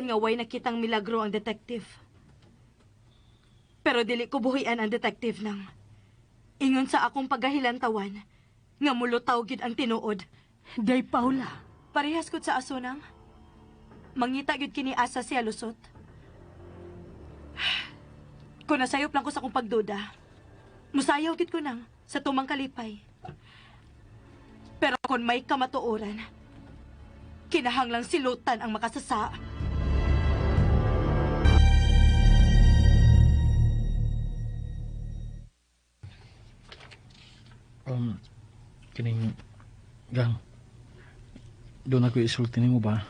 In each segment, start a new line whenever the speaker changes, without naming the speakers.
Hisabtan nga way nakitang milagro ang detective. Pero dili ko buhian ang detective nang. Ingon sa akong pagahilantawan, nga mulutaw gid ang tinuod. Day Paula, parehas gud sa aso nang. Mangita gyud kini asa siya lusot. Kung nasayop lang ko sa akong pagduda, musayaw gid ko nang sa tumang kalipay. Pero kung may kamatuoran, kinahanglang silutan ang makasasa.
Kining gang. Doon ako isulti nimo ba?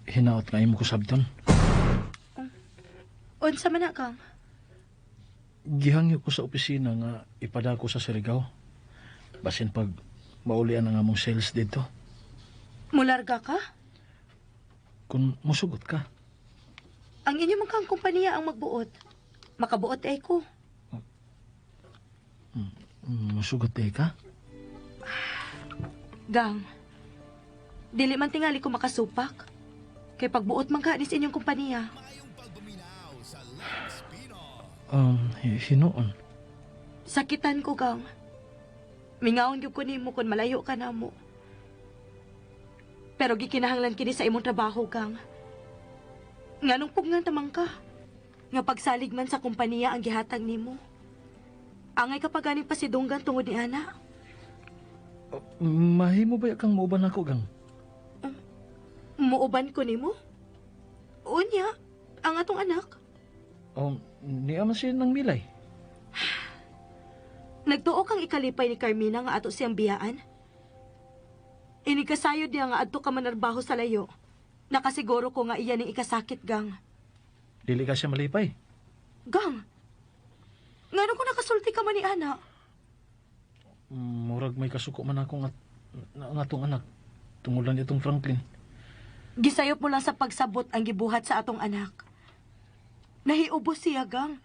Hinaot nga imo ko sabton.
Unsa man na kang?
Gihangyo ko sa opisina nga ipadako sa Surigao. Basin pag maulian ang among sales dito.
Mularga ka?
Kung musugot ka.
Ang inyo man kang kompanya ang magbuot. Makabuot ay ko.
Musugot eh ka?
Gang, dili man tingali ko makasupak. Kay pagbuot man ka sa inyong kompanya.
Hinuon.
Sakitan ko, Gang. Mingaon gyud ko nimo kung malayo ka na mo. Pero gikinahanglan kini sa imong trabaho, Gang. Nganong pugnan tamang ka? Nga pagsalig man sa kompanya ang gihatag nimo. Angay ka pa ganing pasidunggan tungod ni ana.
Mahimo ba kang muuban ako, Gang?
Muuban ko nimo? Unya, ang atong anak.
Niya man siya ng milay.
Nagtuo kang ikalipay ni Carmina nga ato siyang biyaan? Inikasayod niya nga adto ka manarbaho sa layo. Nakasiguro ko nga iyan ang ikasakit, Gang.
Dili ka siya malipay.
Gang, ngano ko nakasulti ka man ni ana?
Murag may kasuko man ako nga atong anak. Tungod lang itong Franklin.
Gisayop mo lang sa pagsabot ang gibuhat sa atong anak. Nahiubos siya, Gang.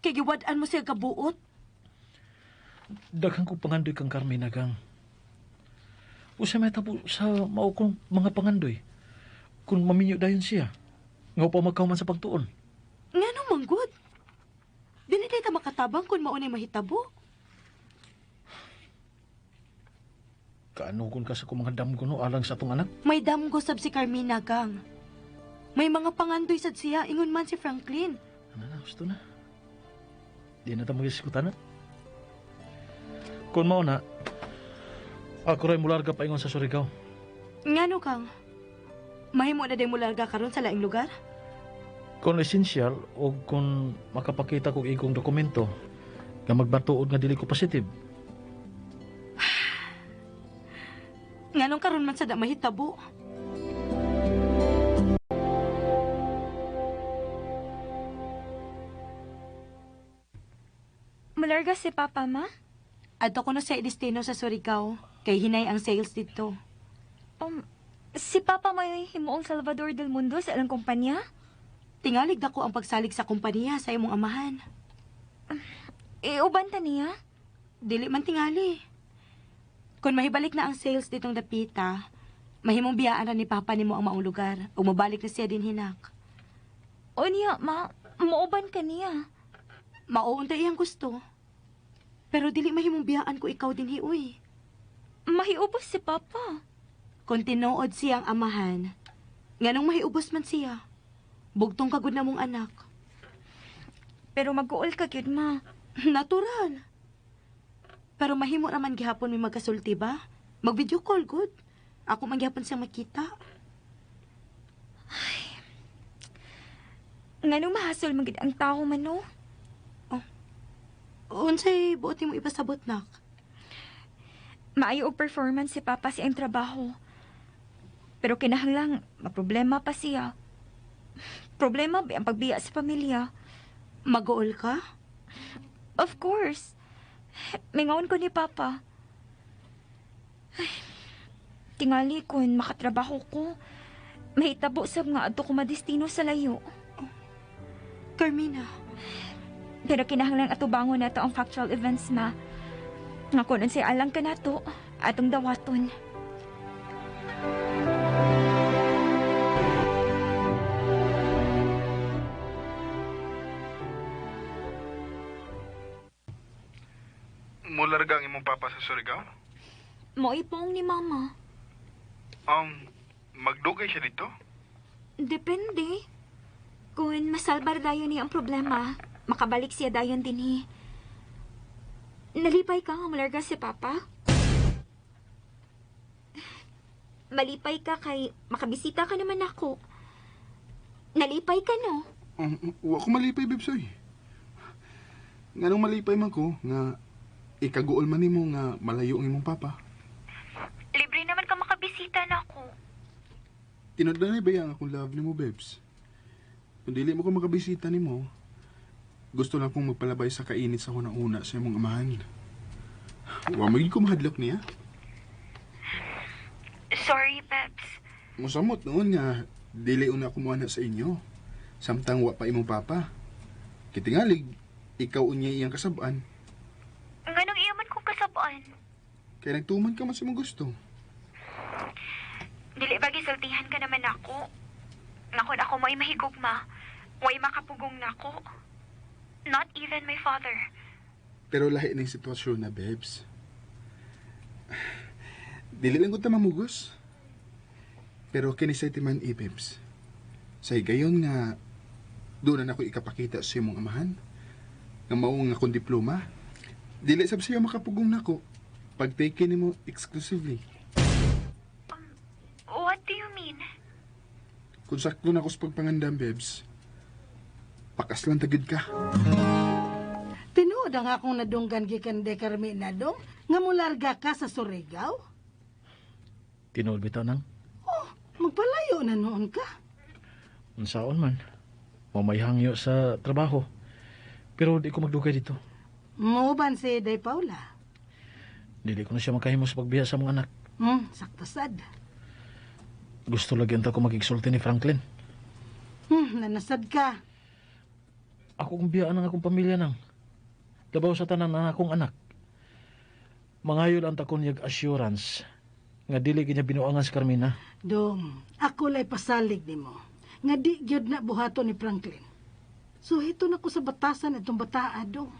Kay giwad-an mo siya kabuot.
Daghang ko pangandoy kang Carmina, Gang. Usa may tabo sa mao kong mga pangandoy. Kung maminyo dayon siya, nga pa magkauman sa pagtuon.
Ngano manggod? Dili day ta makatabang kung maunay mahitabo.
Kaanugon ka sa kong mga damgo no alang sa atong anak?
May damgo sab si Carmina, Gang. May mga pangandoy sad siya, ingon man si Franklin.
Ano na, gusto na. Di na ta mag-iskutan na. Kung mao na, ako rin mularga paingon sa Surigao.
Ngano, Kang? Mahimo na day mularga karon sa laing lugar?
Kung essential o kung makapakita kog igong dokumento nga magbatuod nga dili ko positive.
Nganong karon man sad mahitabo?
Malarga si Papa, ma?
Adto ko na sa destino sa Surigao, kay hinay ang sales dito.
Si Papa may himuong Salvador del Mundo sa ilang kumpanya?
Tingalig dako ang pagsalig sa kumpanya sa imong amahan.
Iuban ta niya?
Dili man tingali. Kung mahibalik na ang sales ditong dapita, mahimong biyaan ra ni Papa nimo ang maong lugar ug mobalik na siya din hinak.
O niya, ma, muuban ka niya.
Mauunta iyang gusto. Pero dili mahimong biyaan ko ikaw din hiuy.
Mahiubos si Papa.
Kung tinuod siyang amahan, nganong mahiubos man siya? Bugtong kagud na mong anak.
Pero mag-uol ka gyud, ma.
Natural. Pero mahimo raman gihapon may magkasulti ba? Mag-video call, good. Ako man gihapon siyang makita.
Ay. Nganong mahasol man gid ang tao man, no?
Oh. Unsay buot nimo ipasabot, nak?
Maayo og performance si Papa sa iyang trabaho. Pero kinahanglang maproblema pa siya. Problema ba ang pagbiya sa pamilya?
Mag-uol ka?
Of course. Mingaon ko ni Papa. Ay, tingali kun makatrabaho ko. Mahitabo sab nga adto ko madestino sa layo.
Oh. Carmina.
Pero kinahanglan atubangon nato ang factual events, ma. Nga kun unsay alang ka nato, atong dawaton.
Mularga ang imong papa sa Surigao?
Moipong ni mama.
Magdugay siya dito?
Depende. Kung masalbar dayon niya ang problema, makabalik siya dayon dinhi. Nalipay ka nga malarga si Papa? Malipay ka kay makabisita ka naman ako. Nalipay ka, no?
Wa ko malipay, Bibsoy. Nganong malipay man ko nga ikaguol man nimo nga malayo ang imong papa.
Libre naman ka makabisita na ako.
Tinud na ba ang akong love nimo, Bebs? Kung dili mo ko makabisita nimo, gusto lang kong magpalabay sa kainit sa una-una sa imong amahan. Wa mo gyud ko mahadlok niya.
Sorry, Bebs.
Musamot noon nga dili una ko muana sa inyo. Samtang wa pa imong papa. Kitingalig, ikaw unya iyang kasab-an.
Nganong iya man kong kasab-an?
Kaya nagtuman ka man sa imong gusto.
Dili ba gisultihan ka naman ako? Nakon ako mo'y mahigugma. Way makapugong nako. Not even my father.
Pero lahi na yung sitwasyon na, Bebs. Dili lang ko ta mamugos. Pero kinisay ti man, Bebs. Sa higayon nga, doon na ako ikapakita sa imong amahan. Nga maong akong diploma. Dili sab siya makapugong nako. Pag-take nimo exclusively.
What do you mean?
Kung sakto na ako sa pagpangandam, Bebs, pakaslan tagid ka.
Tinuod ang akong nadunggan gikan de Carmina dong nga mularga ka sa Surigao.
Tinuod bitaw nang?
Oh, magpalayo na noon ka.
Unsaon man. Mamayhangyo sa trabaho. Pero di ko magdugay dito.
Muuban si Day Paula.
Dili ko na siya makahimo sa pagbiya sa mga anak.
Sakto sad.
Gusto lagi unta ko magigsulti ni Franklin.
Nanasad ka.
Ako kong biyaan ang akong pamilya nang. Labaw sa tanan ang akong anak. Mangayo lang ta ko niyag assurance nga dili ginya binuangan si Carmina.
Dong, ako lay pasalig nimo. Nga di gyud na buhaton ni Franklin. So hito na ko sa batasan itong bataa, dong.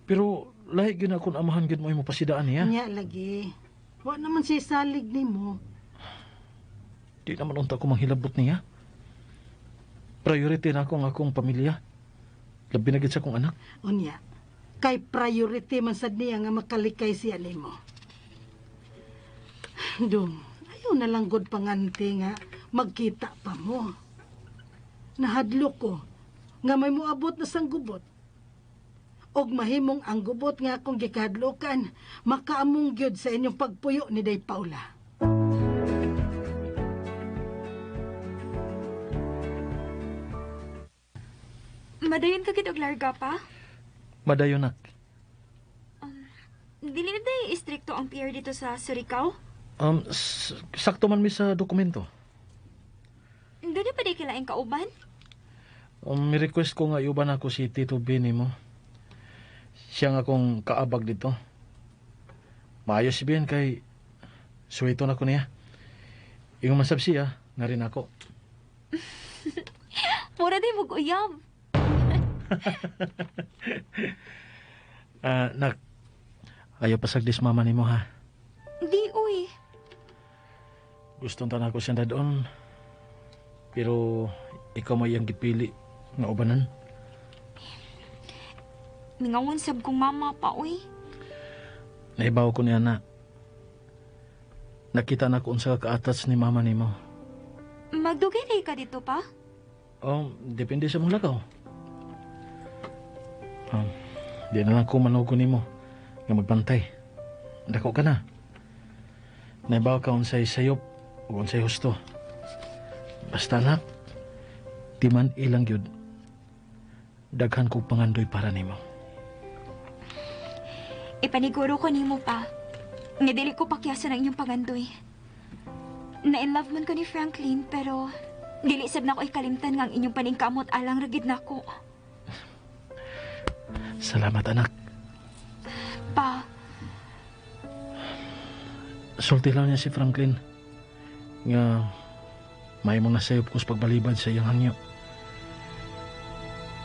Pero lahi gyud na akong amahan gyud mo imo pasidaan niya.
Nya lagi. Wa naman siya salig nimo.
Di naman unta ko manghilabot niya. Priority na ako ang akong pamilya. Labi na gid sa akong anak.
Unya, kay priority man sad niya nga makalikay siya nimo. Dong, ayaw na lang gud pangante nga magkita pa mo. Nahadlok ko nga may moabot na sang gubot. Og mahimong ang gubot nga akong gikahadlokan, makaamong gyud sa inyong pagpuyo ni Day Paula.
Madayon ka gid og larga pa?
Madayon nak.
Dili na day istrikto ang PR dito sa Surigao?
Sakto man mi sa dokumento.
Doon na pa day kilaing kauban?
May request ko nga iuban ako si Tito Benny mo. Siya nga akong kaabag dito. Maayos si Ben kay suwito na ko niya. Ingon man sab siya, nga rin ako.
Mura day mo uyab.
Nak, ayaw pasagdis mama nimo ha.
Di, uy.
Gustong tanan ko siyang dadon. Pero ikaw may iyang gipili nga ubanan.
Mingawon sab kong mama pa, uy.
Naibaw ko niya na. Nakita na ko unsa ka ka-attach ni mama nimo.
Magdugay day ka dito pa?
Oh, depende sa mong lakaw. Di na lang ko manugo nimo nga magbantay. Dako ka na. Naibaw ka unsay sayop o unsay husto. Basta na, di man ilang gyud. Daghan kog pangandoy para nimo.
Ipaniguro ko nimo pa. Nga dili ko pakyasan ang inyong pangandoy. Na-in love man ko ni Franklin, pero dili sab nako ikalimtan nga ang inyong paningkamot alang ra gid nako.
Salamat, anak.
Pa.
Sulti lang niya si Franklin nga may mong nasayop ko sa pagbalibad sa iyang hangyo.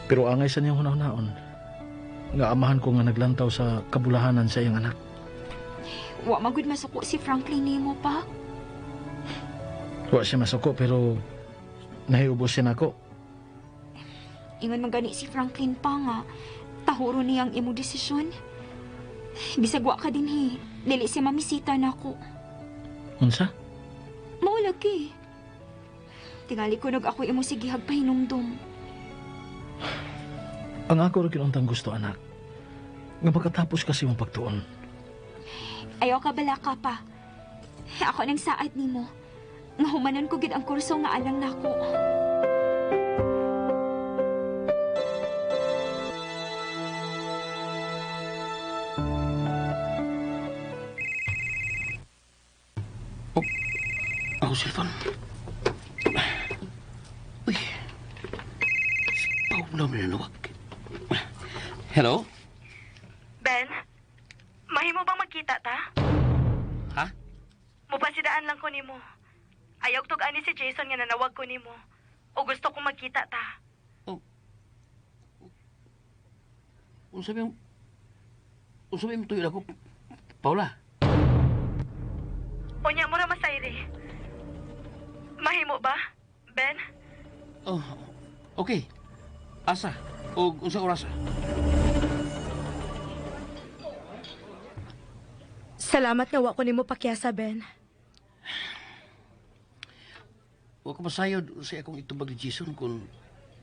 Pero angay sa niyang hunahunaon Nga amahan ko nga naglantaw sa kabulahanan sa iyang anak.
Wa magud masuko si Franklin nimo pa.
Wa siya masuko pero nahiubos siya nako.
Ingon man gani si Franklin pa nga tahuro niya ang imong desisyon. Bisag wa ka dinhi, dili siya mamisita nako.
Unsa?
Mao lagi. Tingali ko nag ako imo sigihag pahinumdum.
Ang ako ra kinuntang gusto, anak. Nga makatapos kasi mong pagtuon.
Ayaw ka balaka pa. Ako nang saad nimo. Nga humanon ko gid ang kurso nga alang nako.
Ako cellphone. Uy. Si Paula mananawag. Hello?
Ben, mahimo bang magkita ta?
Ha?
Mupasidaan lang ko nimo. Ayaw tug-ani si Jason nga nanawag ko nimo. O gusto kong magkita ta.
Unsa may Unsa may tuyo ako, Paula?
Unya mo ra masayri. Mahimo ba, Ben?
Oh, okay. Asa? O unsa oras?
Salamat nga wa ko nimo pakyasa, Ben.
Wa ko masayod sa akong itubag ni Jason kung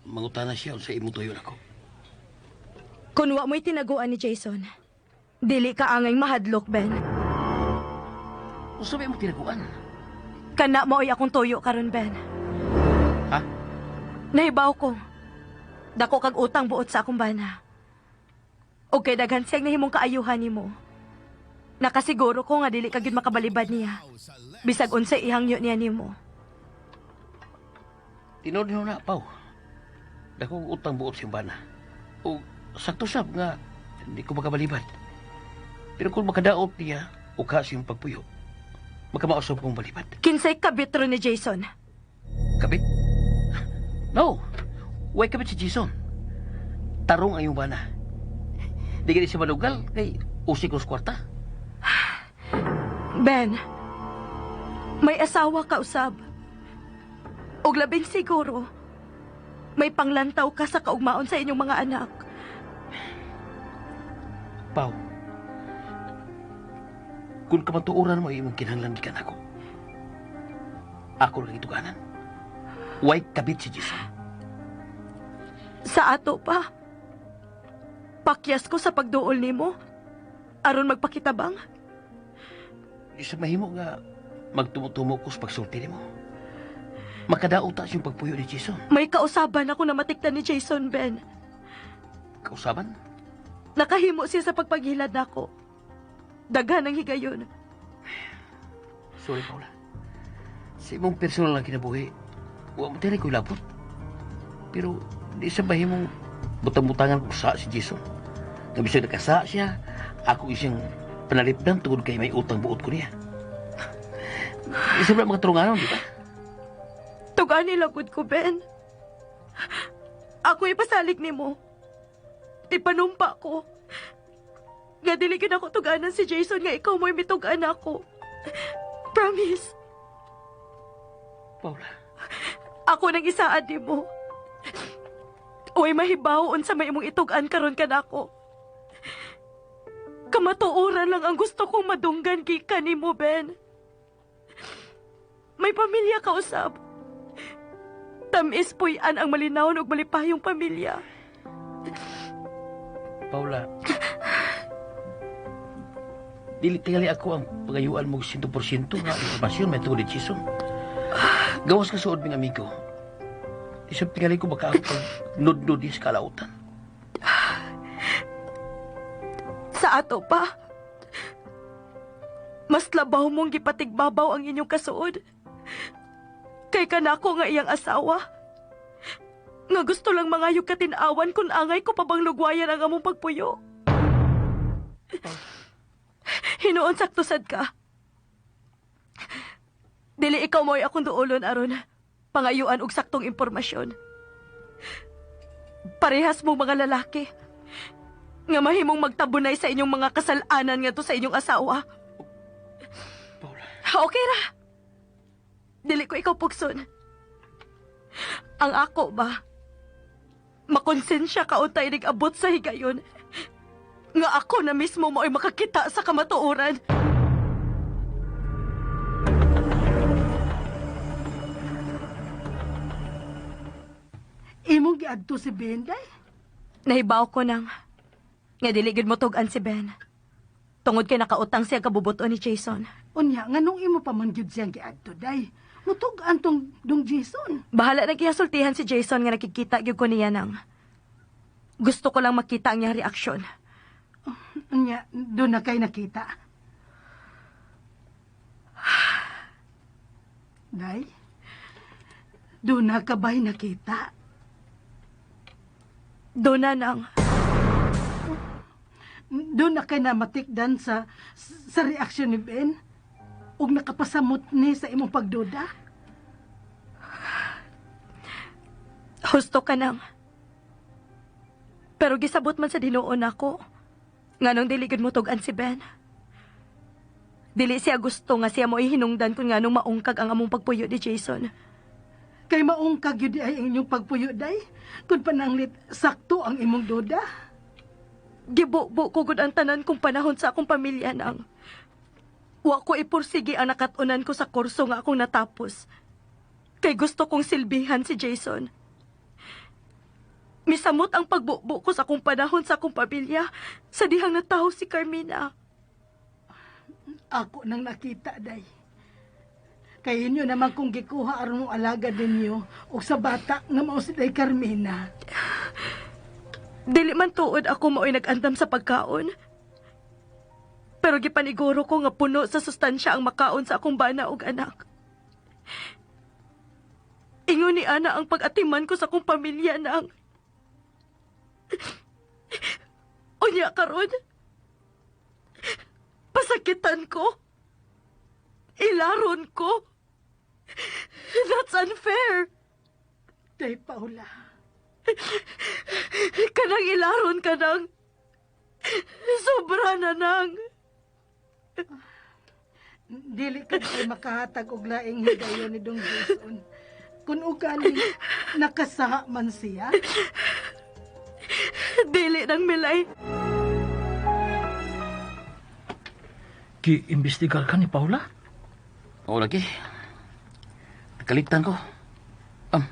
mangutana siya sa imong tuyo nako.
Kung wa mo'y tinaguan ni Jason, dili ka angay mahadlok, Ben.
Unsa may imong tinaguan?
Kana mao'y akong tuyo karon, Ben.
Ha?
Nahibaw ko. Dako kag utang buot sa akong bana. O kay daghan siyang nahimong kaayuhan nimo. Nakasiguro ko nga dili ka gyud makabalibad niya. Bisag unsay ihangyo niya nimo.
Tinuod na, Pau. Dako og utang buot siyang bana. O sakto sab nga hindi ko makabalibad. Pero kung makadaot niya o ka siyang pagpuyo, makamausap kong balibad.
Kinsay kabitro ni Jason.
Kabit? No. Way kabit si Jason. Tarong ang iyong bana. Di gani siya manugal kay usik ko sa kwarta.
Ben, may asawa ka usab. Og labing siguro, may panglantaw ka sa kaugmaon sa inyong mga anak.
Pau, kung kamatuoran mo imong kinahanglan gikan ako, ako lang ituganan. Way kabit si Jason.
Sa ato pa, pakyas ko sa pagduol nimo, aron magpakitabang.
Isa mahimo nga magtumo-tumo ko sa pagsulti nimo. Makadaot ta siyang pagpuyo ni Jason.
May kausaban ako na matikdan ni Jason, Ben.
Kausaban?
Nakahimo siya sa pagpaghilad nako. Daghan ang higayon.
Sorry, Paula. Sa imong personal lang kinabuhi, wa mo tinay ko labot. Pero di sa mahimong butang-butangan ko sa si Jason. Nga bisag nakasa siya, ako isang panalipdan tungod kay may utang buot ko niya. Isa ba mga turunganon, di ba?
Tugani lagod ko, Ben. Ako ipasalig nimo. Ipanumpa ko. Nga dili gyud ako tuganan si Jason nga ikaw mo'y mitugan ako. Promise.
Paula.
Ako nang isaad nimo. Uy, mahibaw unsa may imong itug-an karon kanako. Kamatuoran lang ang gusto kong madunggan gikan nimo, Ben. May pamilya ka usab. Tamis puy-an ang malinawon ug malipayong pamilya.
Paula, dili tingali ako ang pagayuan mo 100% nga impormasyon may tungod ni Jason. Gawas ka suod ming amigo. Isip tingali ko baka ako pag nudnud sa kalautan.
Sa ato pa, mas labaw mong gipatigbabaw ang inyong kasuod. Kay kanako nga iyang asawa. Nga gusto lang mangayog katinawan kung angay ko pa bang lugwayan ang among pagpuyo. Hinuon sakto sad ka. Dili ikaw mo'y akong duolon aron pangayuan og saktong impormasyon. Parehas mo mga lalaki. Nga mahimong magtabunay sa inyong mga kasalanan ngadto sa inyong asawa.
Paula.
Okay ra. Dili ko ikaw pugson. Ang ako ba? Makonsensya ka untay nag-abot sa higayon. Nga ako na mismo mo'y makakita sa kamatuoran.
Imong giadto si Ben, day.
Nahibaw ko nang nga dili gid mo tug-an si Ben. Tungod kay nakautang siya kabubuto ni Jason.
Unya, nganong imo pa man gyud siyang giadto, day? Mutug-an tong dong Jason.
Bahala na kaya sultihan si Jason nga nakikita gyud ko niya nang. Gusto ko lang makita ang iyang reaksyon.
Unya, doon na kay nakita. Day, doon na ka ba'y nakita?
Doon na nang.
Doon na kay namatikdan sa reaksyon ni Ben? Ug nakapasamot ni sa imong pagduda?
Husto ka nang. Pero gisabot man sa dinuon ako. Nganong dili gud mo tug-an si Ben. Dili siya gusto nga siya mo ihinungdan kung nganong maungkag ang among pagpuyo ni Jason.
Kay maungkag yun ay ang inyong pagpuyo, day. Kung pananglit, sakto ang imong duda.
Gibubo ko gud ang tanan kong panahon sa akong pamilya nang. Wa ko ipursige ang nakat-unan ko sa kurso nga akong natapos. Kay gusto kong silbihan si Jason. Misamot ang pagbubo ko sa akong panahon sa akong pamilya sa dihang natawo si Carmina.
Ako nang nakita, day. Kay inyo naman kung gikuha aron mo alaga ninyo o sa bata nga mao si Day Carmina.
Dili man tuod ako mao'y nag-andam sa pagkaon. Pero gipaniguro ko nga puno sa sustansya ang makaon sa akong bana ug anak. Ingon ni Ana ang pag-atiman ko sa akong pamilya nang. Unya karon. Pasakitan ko. Ilaron ko. That's unfair.
Day Paula.
Kanang ilaron ka nang. Sobra na nang.
Dili ka kay makahatag og laing higayon ni Dong Jason. Kun ugali nakasaha man siya.
Dili nang milay.
Gi-imbestigar ka ni Paula?
Oo lagi. Nakaligtan ko. Um,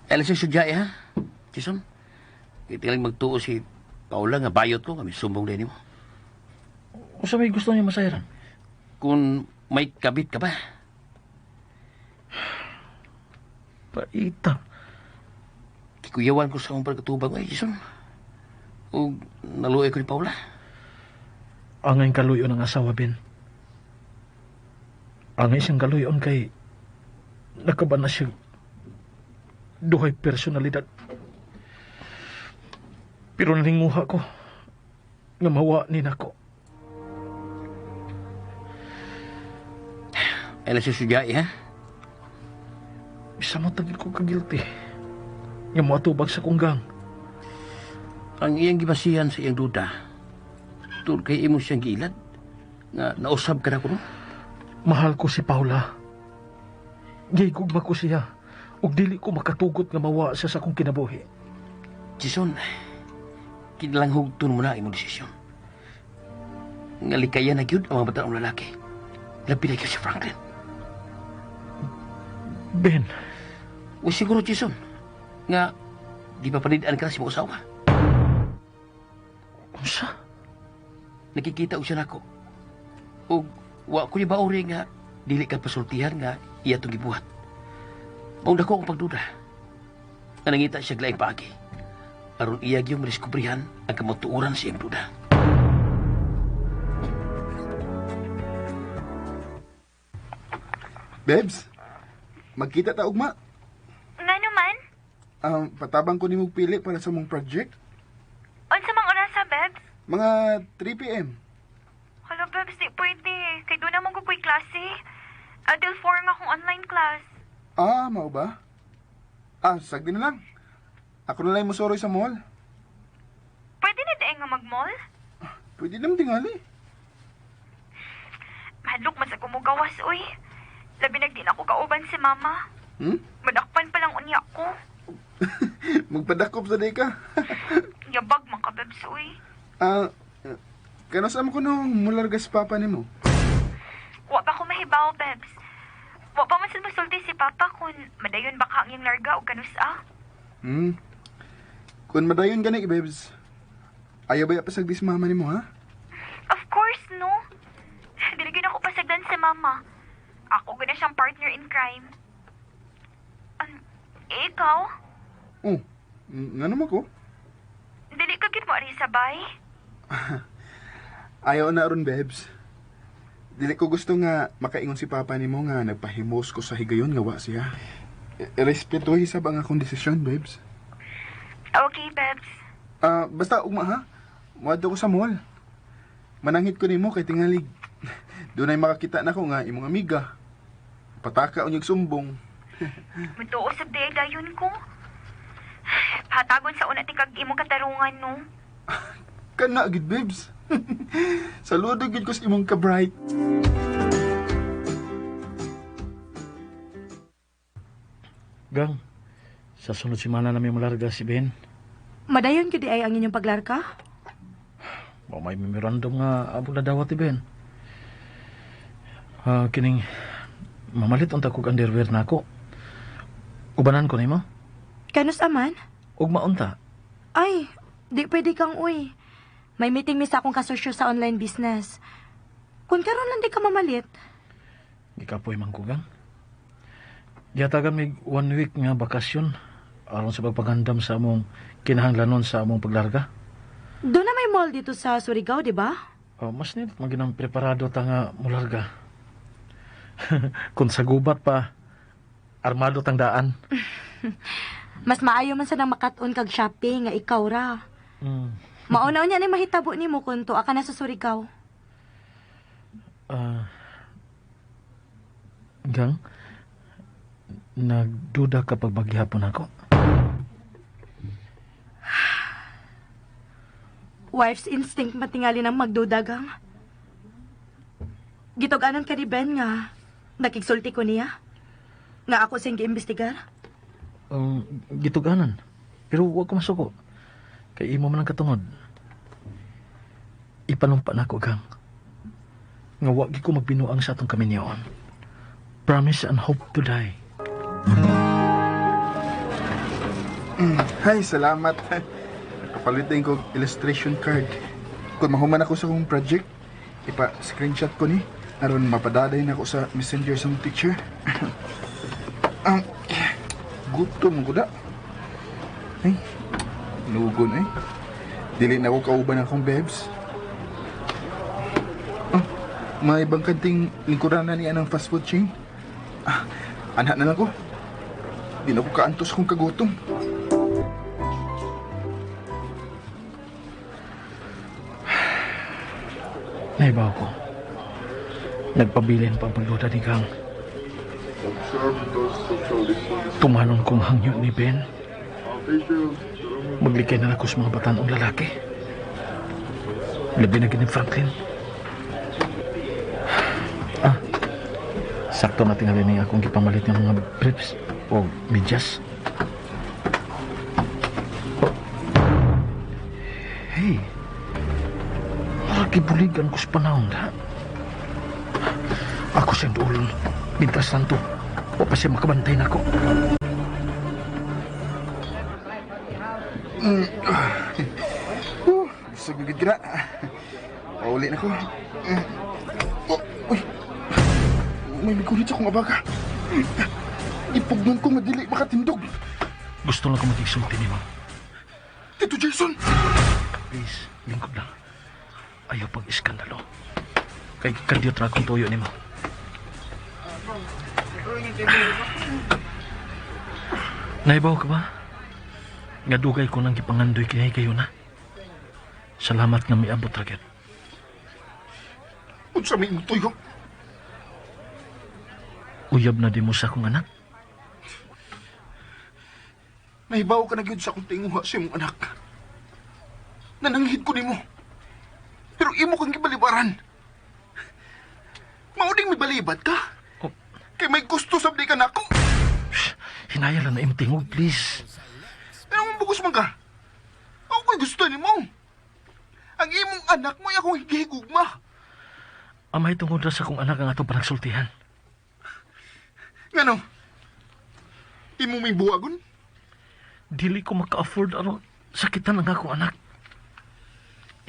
alam siya sudya eh, ha? Jason, itigaling magtuo si Paula nga bayot ko, kami sumbong din mo.
Unsa may gusto niya masayaran?
Kung may kabit ka ba,
Paita.
kikuyawan ko sa akong pagkatubang, ay, Jason. O naluoy ko ni Paula.
Angay kaluyon ang asawa, Ben. Angay siyang kaluyon kay nakaban na siya duhay personalidad. Pero nalinguha ko nga mawa ni nako.
Alam siya sudya eh, ha?
Bisa mo tagil ko kagilty. Nga moatubag sa kunggang.
Ang iyang gibasihan sa iyang duda, tungod kay imo siyang giilad, nga nausab ka na ko, no?
Mahal ko si Paula. Gigugma ko siya. Ug dili ko makatugot nga mawa siya sa akong kinabuhi.
Jason, kinalang hugton mo na ang imong desisyon. Nga likayan na gyud ang mga bataong lalaki. Labi na gyud si Franklin.
Ben,
O siguro, Jason, nga di pa panidaan ka na si mong asawa.
unsa?
Nakikita ko siya nako. O wa ko ni baori nga dili ka pasultihan nga iya itong gibuhat. Maong dako akong pagduda. Nga nangita siya laing paagi. Aron iya gyud madiskubrihan ang kamatuoran sa iyang duda.
Bebs, magkita ta ugma.
Nga naman?
Patabang ko nimong pili para sa mong project.
Unsa mang orasa, Bebs?
Mga 3 p.m.
Hala, Bebs, di pwede. Kay doon naman ko ko'y klase. Until 4 nga akong online class.
Ah, mao ba? Ah, sagdi na lang. Ako na lang musoroy sa mall.
Pwede na di nga mag-mall?
Pwede naman tingali.
Mahadlok man sa kumugawas, uy. Labi nagdin ako kauban si mama. Madakpan pa lang unya ko.
Magpadakop sa day ka.
Yabag man ka, Bebs, uy.
Ah, kano sa ko nung mularga sa papa nimo?
Wa pa ko mahibaw, Bebs. Wa pa man sad masulti si Papa kung madayon ba ka ang iyang larga o kanus ah.
Kung madayon gani, babes. Ayaw ba pasagdi sa mama nimo, ha?
Of course, no. Dili gyud ako pasagdan si Mama. Ako gud na siyang partner in crime. Eh, ikaw?
Oh, nga naman ko.
Dili ka gid mo ari sabay?
Ayaw na ron, babes. Dili ko gusto nga makaingon si papa nimo nga nagpahimos ko sa higayon nga wa siya. Respetuhi sab ang akong desisyon, babes.
Okay, Bebs.
Ah, basta ugma ha. Muadto ko sa mall. Mananghit ko nimo kay tingalig. Dunay makakita nako nga imong amiga. Pataka unyag sumbong.
Mutuo sa day dayon ko. Patagon sa una ti kag imong katarungan, no.
Kana gid, babes. Saludo gid ko sa imong ka-bright.
Gang, sa sunod semana namin malarga si Ben.
Madayon gyud ay ang inyong paglarka?
Wa may memorandum nga abot na dawat ni Ben. Ah, kining mamalit unta kog underwear nako. Ubanan ko nimo?
Kanus aman?
Ug maunta.
Ay, di pwede kang uy. May meeting mi sa akong kasosyo sa online business. Kung karon lang di ka mamalit,
Gikapoy man ko, gang. Gihatagan mig one week nga bakasyon aron sa pagpagandam sa among kinahanglanon sa among paglarga.
doon na may mall dito sa Surigao, di ba?
Oh, mas nindot maginang preparado ta nga mularga. Kung sa gubat pa, armado tang daan.
Mas maayo man sa nang makat-on kag shopping nga ikaw ra. Mauna niya ni mahitabo nimo kung tuwa ka na sa Surigao.
Ah, gang, nagduda ka pag maghihapon ako.
Wife's instinct matingali ng magdudagang. Gitog-anan ka ni Ben nga nakigsulti ko niya. Nga ako siyang giimbestigar.
Gituganan. Pero huwag ko masuko. Kay imo man ang katungod. Ipanumpa na ako, gang. Nga wag ko magbinuang sa atong kaminyoon. Promise and hope to die.
Hay, salamat. Kapalit din ko illustration card. Kung mahuman ako sa akong project, ipa-screenshot ko ni aron mapadaday na ako sa messenger sa akong teacher. Ang gutom ko da. Ay, nugon eh. Dili na ako kauban akong bebs. Ah, may bangkanting lingkuran na niya ng fast food chain. Ah, anak na lang ko. Di na ko kaantos kung kagutom.
Naibaw ko. Nagpabilin pa ang pagduda ni Kang. Tumanon kong hangyo ni Ben. Maglikay na ako sa mga batanong lalaki. Labi na gini Franklin. Ah, sakto na tingali niya akong gipamalit ng mga briefs o medyas. Oh. Hey, murag gibuligan ko sa panahon da. Ako siyang duolon. Mintras tanto, wa pa siya makabantay nako.
Busog na gid ka na. Pauli na ko. Oh, uy. May migulit sa akong abaga. Ipugnon ko nga dili makatindog.
Gusto lang ko magigsulti nimo.
Tito Jason!
Please, lingkod lang. Ayaw pag iskandalo. Kay kadyot ra akong tuyo nimo. Naibaw ka ba? Nga dugay ko nang gipangandoy kay kayo na. Salamat nga miabot ra gyud.
Unsa may imong tuyo?
Uyab na di mo sa akong anak.
Nahibaw ka na gyud sa akong tinguha sa imong anak. Nananghid ko nimo. Pero imo kang gibalibaran. Mauning may balibad ka.
Oh.
Kay may gusto sa ka nako.
Hinaya lang na imong tingog, please.
Pero mabugos man ka. Ako ko'y gusto nimo. Ang imong anak mo ay akong higihigugma.
Amay tungod ra sa akong anak ang atong panagsultihan.
Ngano? Imo may buwagon?
Dili ko maka-afford aron sakitan ang akong anak.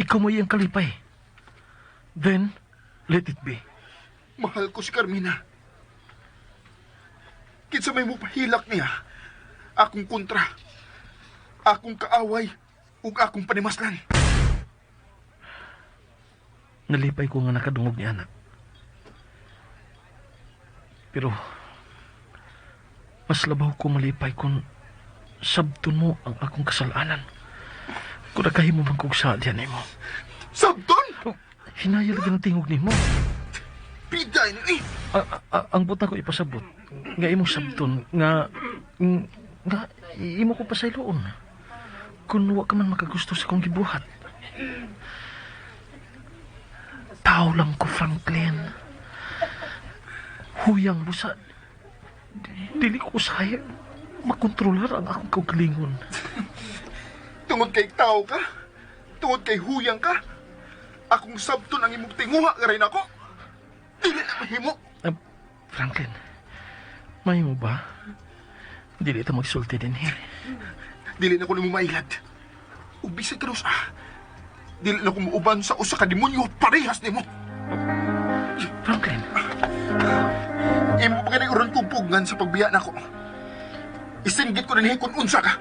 Ikaw mo iyang kalipay. Then, let it be.
Mahal ko si Carmina. Kinsa may mupahilak niya, akong kontra, akong kaaway, ug akong panimaslan.
Nalipay ko nga nakadungog ni anak. Pero, mas labaw ko malipay kung sabton mo ang akong kasalanan. Kung nakahimo man kog sa diyan nimo.
Sabton!
Oh, hinaya lagi ng tingog nimo.
Pida ini eh!
Ang buta ko ipasabot nga imong sabton nga nga imo ko pasayloon. Kung wa ka man makagusto sa akong gibuhat. Tao lang ko, Franklin. Huyang busa. Dili ko usay makontrolar ang akong kaugalingon.
Tungod kay tao ka, tungod kay huyang ka, akong sabton ang imong tinguha ka rin ako. Dili na mahimo.
Ah, Franklin, may mo ba? Dili ito magsulti din eh.
Dili na ko nimo mailad. Ug bisan ka ah. Dili na ko muuban sa usa ka demonyo parehas nimo.
Franklin,
Imo pa kini uron kong pugnan sa pagbiya nako. Isinggit ko dinhi kung unsa ka.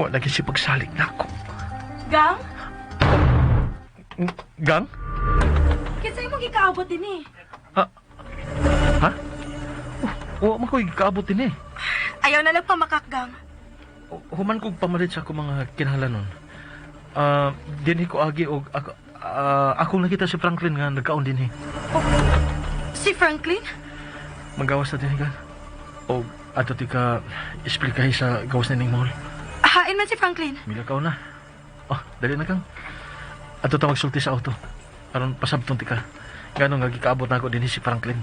wa lagi si pagsalig nako.
Gang?
Gang?
Kinsa imong gikaabot din eh?
Ha? Ha? Oh, wa man ko'y kaabot din eh.
Ayaw na lang pamakak, Gang.
Human kog pamalit sa akong mga kinahanglanon. Ah, dinhi ko agi og ako, akong nakita si Franklin nga nagkaon dinhi.
Si Franklin?
Magawas na dinhi kan. Og ato ti ka esplikahi sa gawas nining mall.
Hain man si Franklin.
Mila ka na. Oh, dali na kang. Ato ta magsulti sa auto. Aron pasabton ti ka. Ngano nga gikaabot nako dinhi si Franklin.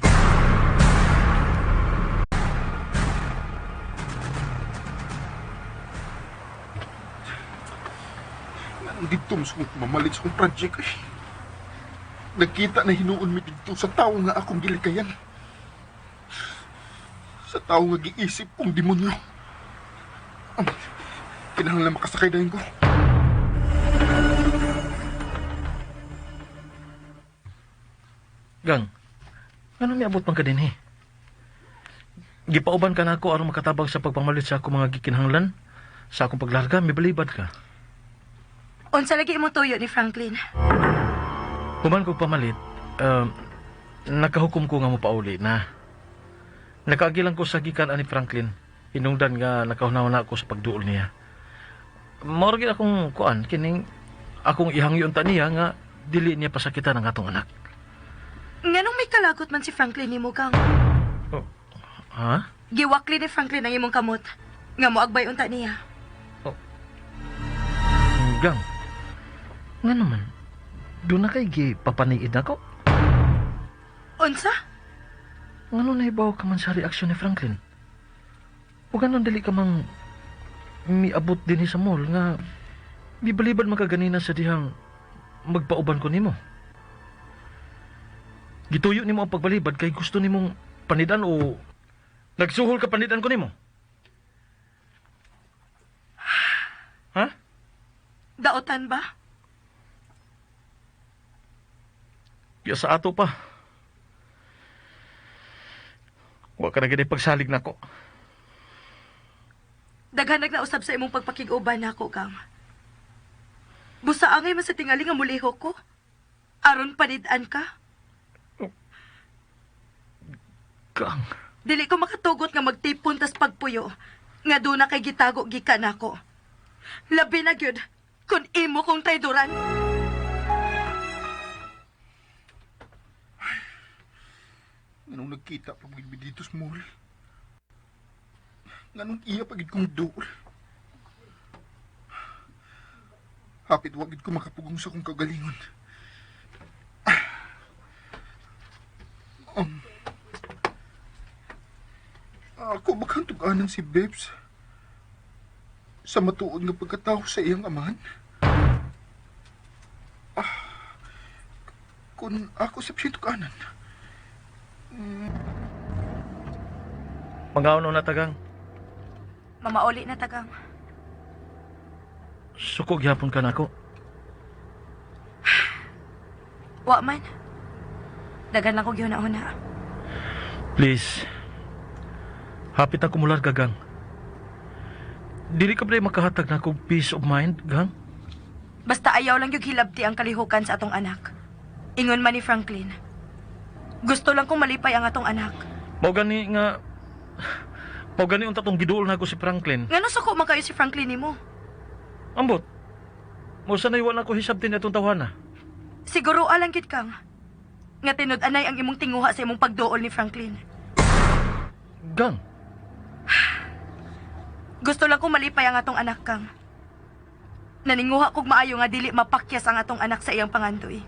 Anong dito mas kong mamalit sa kong project eh. Nagkita na hinuon mi dito sa tao nga akong gilikayan. Sa tao nga giisip kong demonyo. Kinahanglan makasakay dahin ko.
Gang, ngano miabot man ka dinhi? Gipauban ka nako aron makatabang sa pagpamalit sa akong mga gikinahanglan. Sa akong paglarga, mibalibad ka.
Unsa lagi imong tuyo ni Franklin?
Human kog pamalit, nakahukom ko nga mopauli na. Nakaagilan ko sa gikan ani Franklin. Hinungdan nga nakahuna-huna ako sa pagduol niya. Mao ra gyud akong kuan kining akong ihangyon ta niya nga dili niya pasakitan ang atong anak.
Nganong may kalagot man si Franklin nimo, Gang?
Oh, ha?
Giwakli ni Franklin ang imong kamot. Nga moagbay unta niya.
Gang. Nga naman, doon na kay gipapaniid ako.
Unsa?
Ngano nahibaw ka man sa reaksyon ni Franklin? O ganon dili ka mang miabot din sa mall nga mibalibad man ka ganina sa dihang magpauban ko nimo. Gituyo nimo ang pagbalibad kay gusto nimong panidan o nagsuhol ka panidan ko nimo. Ha?
Daotan ba?
Ya sa ato pa. Wa ka na gid pagsalig nako.
Daghan nagnausab sa imong pagpakig-uban nako, Gang. Busa angay man sa tingali nga mulihok ko. Aron panid-an ka.
Gang.
Dili ko makatugot nga magtipon tas pagpuyo. Nga doon na kay gitago gikan nako. Labi na gyud kun imo kong traidoran.
Anong nagkita pa mo dito sa mall? Nganong iya pagid kong duol. Hapit wagid ko makapugong sa kong kagalingon. Ako bakang tuganan si Babes sa matuod nga pagkatao sa iyang amahan. Kung ako sa siyang tuganan.
Mangaon na tagang.
Mamauli na tagang.
Suko gyapon ka nako.
Wa man. Dagan lang ko gihuna-huna.
Please. Hapit na kumular ka, gang. Dili ka ba makahatag na kog peace of mind, gang?
Basta ayaw lang yung hilabti ang kalihukan sa atong anak. Ingon man ni Franklin. Gusto lang kong malipay ang atong anak.
Mao gani nga Mao gani unta tong giduol nako si Franklin.
Ngano suko man kayo si Franklin nimo?
Ambot. Mo sanay wala ko hisabtin atong tawhana.
Siguro alang gid kang. Nga tinud-anay ang imong tinguha sa imong pagduol ni Franklin.
Gang,
Gusto lang kong malipay ang atong anak kang. Naninguha kog maayo nga dili mapakyas ang atong anak sa iyang pangandoy.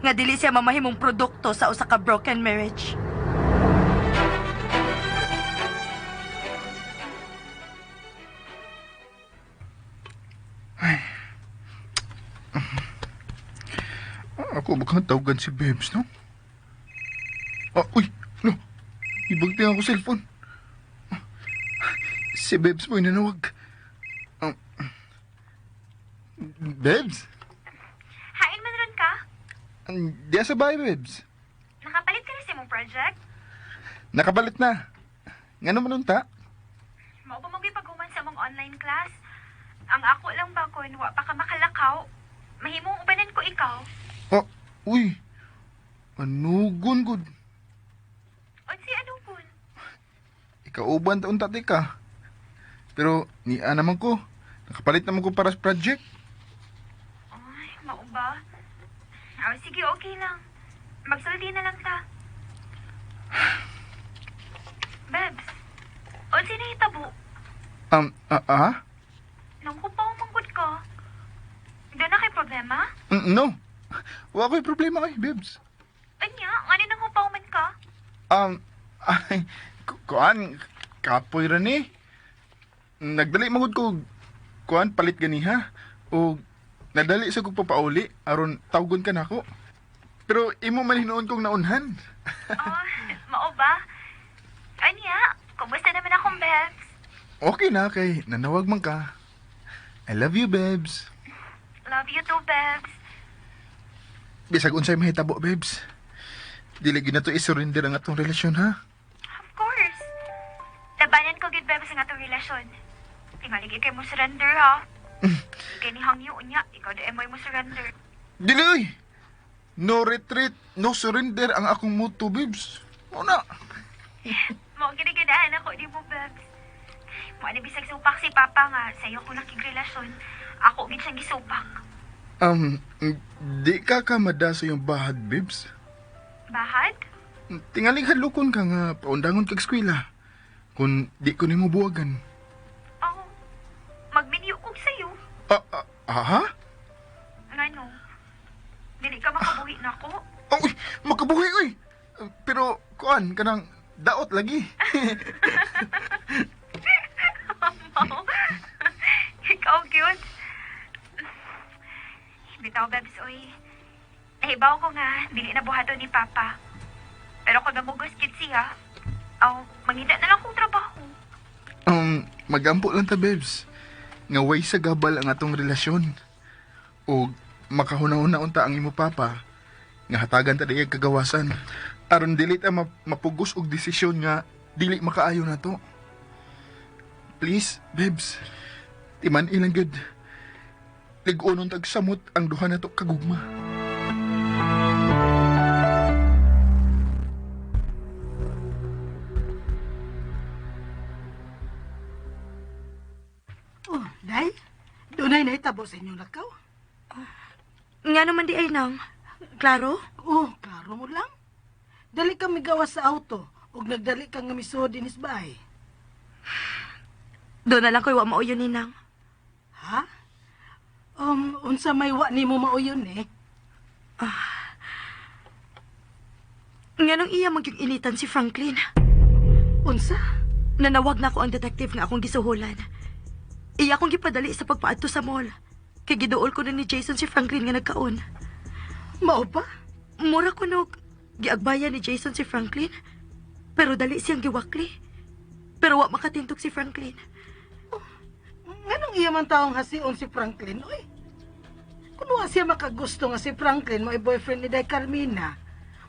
Nga dili siya mamahimong produkto sa usa ka broken marriage.
Ako bakang tawagan si Babes, no? Ah, uy, no. Ibagting ako cellphone. Si Babes mo inanawag. Babes?
Hain man ron ka?
Diya sa bahay, Babes.
Nakapalit ka na sa imong project?
Nakabalit na. Nga naman unta?
Mao pa mong gipaghuman sa mong online class. Ang ako lang ba kun wa pa ka makalakaw. Mahimong ubanan ko ikaw.
Ah, uy. Anugon, good.
Unsi ano kun?
Ikauban ta unta ka. Pero niya naman ko. Nakapalit naman ko para sa project.
Ay, mao ba? Ah, sige, okay lang. Magsulti na lang ta. Bebs, unsi na hitabo?
Ah?
Nang kupaw manggod ka. Doon na kay problema?
No. Wa ko'y problema kay, Babes.
Anya, ano nang hupaw man ka?
Ay, kuan, kapoy ra ni. Nagdali magud ko, kuan, palit ganiha. O, nadali sa kong papauli, aron tawgon ka nako. Pero imo man hinuon kong naunhan.
Oh, mao ba? Anya, kumusta naman akong Bebs?
Okay na kay nanawag man ka. I love you, babes.
Love you too, Bebs.
Bisag unsay mahitabo, babes. Dili gyud na to isurrender ang atong relasyon, ha?
Of course. Labanan ko gid Bebs ang atong relasyon. Tingali kay mo surrender ha. Ikay ni Hangyo unya, ikaw di mo mo surrender.
Dili oy. No retreat, no surrender ang akong motto, babes. Mao na.
Mao giniganahan ako di mo, Bebs. Mo ani bisag supak si Papa nga sayo ko nakigrelasyon. Ako gid siyang gisupak.
Um, di ka kamada sa iyong bahad, babes.
Bahad?
Tingaling hadlokon ka nga paundangon kag eskwela. Kung di ko nimo buwagan.
Oh, magminyo kog sayo.
Ah, ah, aha?
Ngano? Dili ka makabuhi nako.
Oh, uy, makabuhi oy. Pero kuan kanang daot lagi.
Mao. Ikaw gyud. Bitaw, Bebs, oy. Nahibaw ko nga, dili na buhaton ni Papa. Pero kung namugos gid siya, aw, mangita na lang kong trabaho.
Magampo lang ta, babes. Nga way sa gabal ang atong relasyon. O makahuna-huna unta ang imo papa. Nga hatagan ta dayag kagawasan. Aron dili ta mapugos og desisyon nga dili makaayo na to. Please, babes. Timan ilang gud. Lig-onon tag samot ang duha nato kagugma.
Oh, day. Dunay nahitabo sa inyong lakaw.
Nga naman di ay nang. Klaro?
Oh, klaro mo lang. Dali kami gawas sa auto ug nagdali ka nga misuod dinis bahay.
Doon na lang ko'y wa mauyon ni Nang.
Ha? Unsa may wa nimo mauyon eh?
Nganong iya magyung initan si Franklin.
Unsa?
Nanawag na ko ang detective nga akong gisuhulan. Iya akong gipadali sa pagpaadto sa mall. Kay giduol ko na ni Jason si Franklin nga nagkaon.
Mao ba?
Mura ko nog giagbayan ni Jason si Franklin. Pero dali siyang giwakli. Pero wa makatindog si Franklin.
Nganong iya man taong hasion si Franklin, oy? Kung wa siya makagusto nga si Franklin mo boyfriend ni Day Carmina,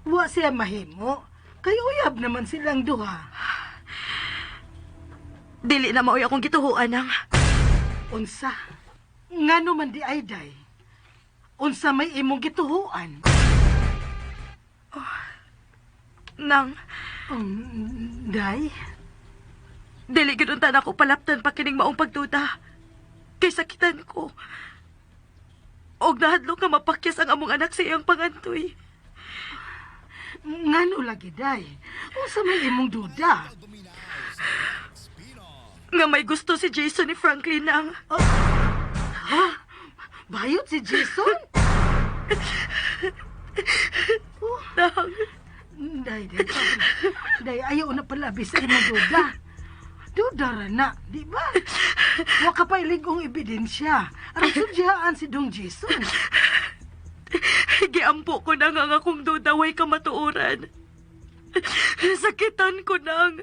wa siya mahimo. Kay uyab naman silang duha.
Dili na maoy akong gituhuan ang.
Unsa? Ngano man di ay day? Unsa may imong gituhuan?
Nang,
Day?
dili gid unta nako palaptan pa kining maong pagduda. Kay sakitan ko. Og nahadlok nga mapakyas ang among anak sa iyang pangantoy.
Ngano lagi day? Unsa may imong duda?
Nga may gusto si Jason ni Franklin nang.
Ha? Bayot si Jason?
Nang,
Day, day, day, ayaw na pala bisa imong duda. Duda ra na, di ba? Wa ka pa iligong ebidensya. Aron sudyaan si Dong Jason.
giampo ko na nga ang akong duda way kamatuoran. Sakitan ko nang.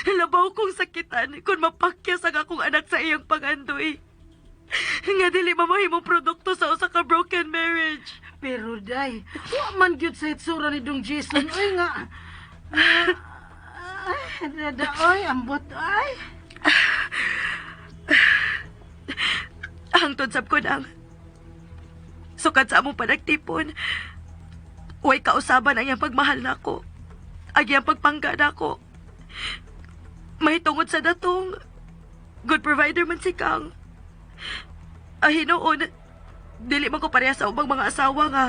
Labaw kong sakitan kung mapakyas ang akong anak sa iyang pangandoy. Nga dili mamahimong produkto sa usa ka broken marriage.
Pero day, wa man gyud sa itsura ni Dong Jason. Oy nga. Ay, dada, oy, ambot, ay.
Hangtod sab ko nang. Sukad sa among panagtipon, way kausaban ang iyang pagmahal nako. Ang iyang pagpangga nako. Mahitungod sa datong, good provider man si Kang. Ay hinuon, dili man ko pareha sa ubang mga asawa nga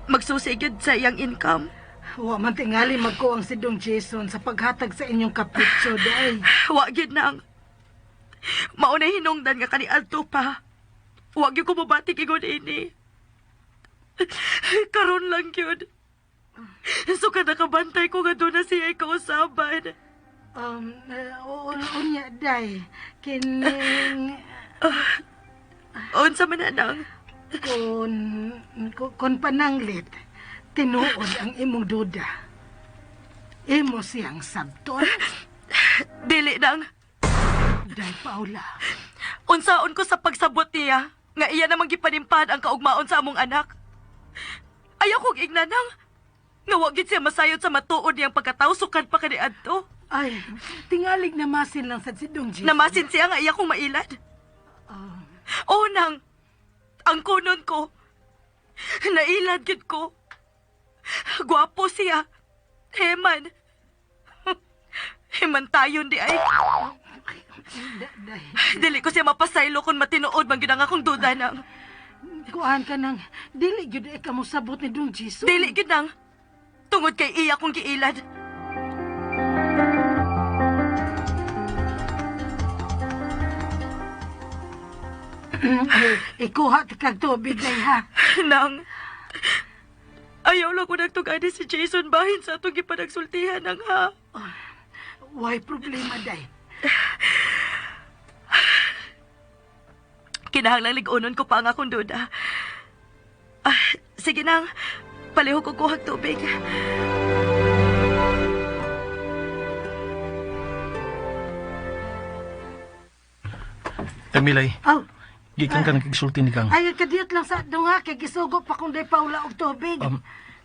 magsusigid sa iyang income.
Wa man tingali magkuwang si Dong Jason sa paghatag sa inyong kapritso, day.
Wa gyud nang. Mao na hinungdan nga kaniadto pa. Wa gyud ko mobatik ingon ini. Karon lang gyud. So ka nakabantay ko nga doon na siya kausaban.
Unya, day. Kining,
Unsa man na nang.
kun pananglit, tinuod ang imong duda. Imo siyang sabton.
Dili nang.
Day, Paula.
Unsaon ko sa pagsabot niya nga iya namang gipanimpad ang kaugmaon sa among anak. Ayaw kong igna nang. Nga wa gyud siya masayod sa matuod niyang pagkataw sukad pa kaniadto.
Ay, tingalig na masin lang sad si Dong Jason.
Namasin siya nga iya kong mailad. Oo nang, ang kunon ko. Nailad gyud ko. Gwapo siya. Heman. Heman tayon di ay.
Day,
Dili ko siya mapasaylo kung matinuod man gyud ang akong duda nang.
kuan ka nang, dili gyud ay kamosabot ni Dong Jason.
Dili gyud nang. Tungod kay iya kong giilad.
Ay, ikuha ka kag tubig, day, ha?
Nang. Ayaw lang ko nagtugani si Jason bahin sa atong gipanagsultihan nang ha.
Why problema, day?
Kinahanglang lig-unon ko pa ang akong duda. Ah, sige nang, palihog ko kuhag tubig.
Emilay,
Aw,
gikan ka nagkigsulti ni Kang.
ay, kadiyot lang sa dong ha, kay gisugo pa kong day Paula og tubig.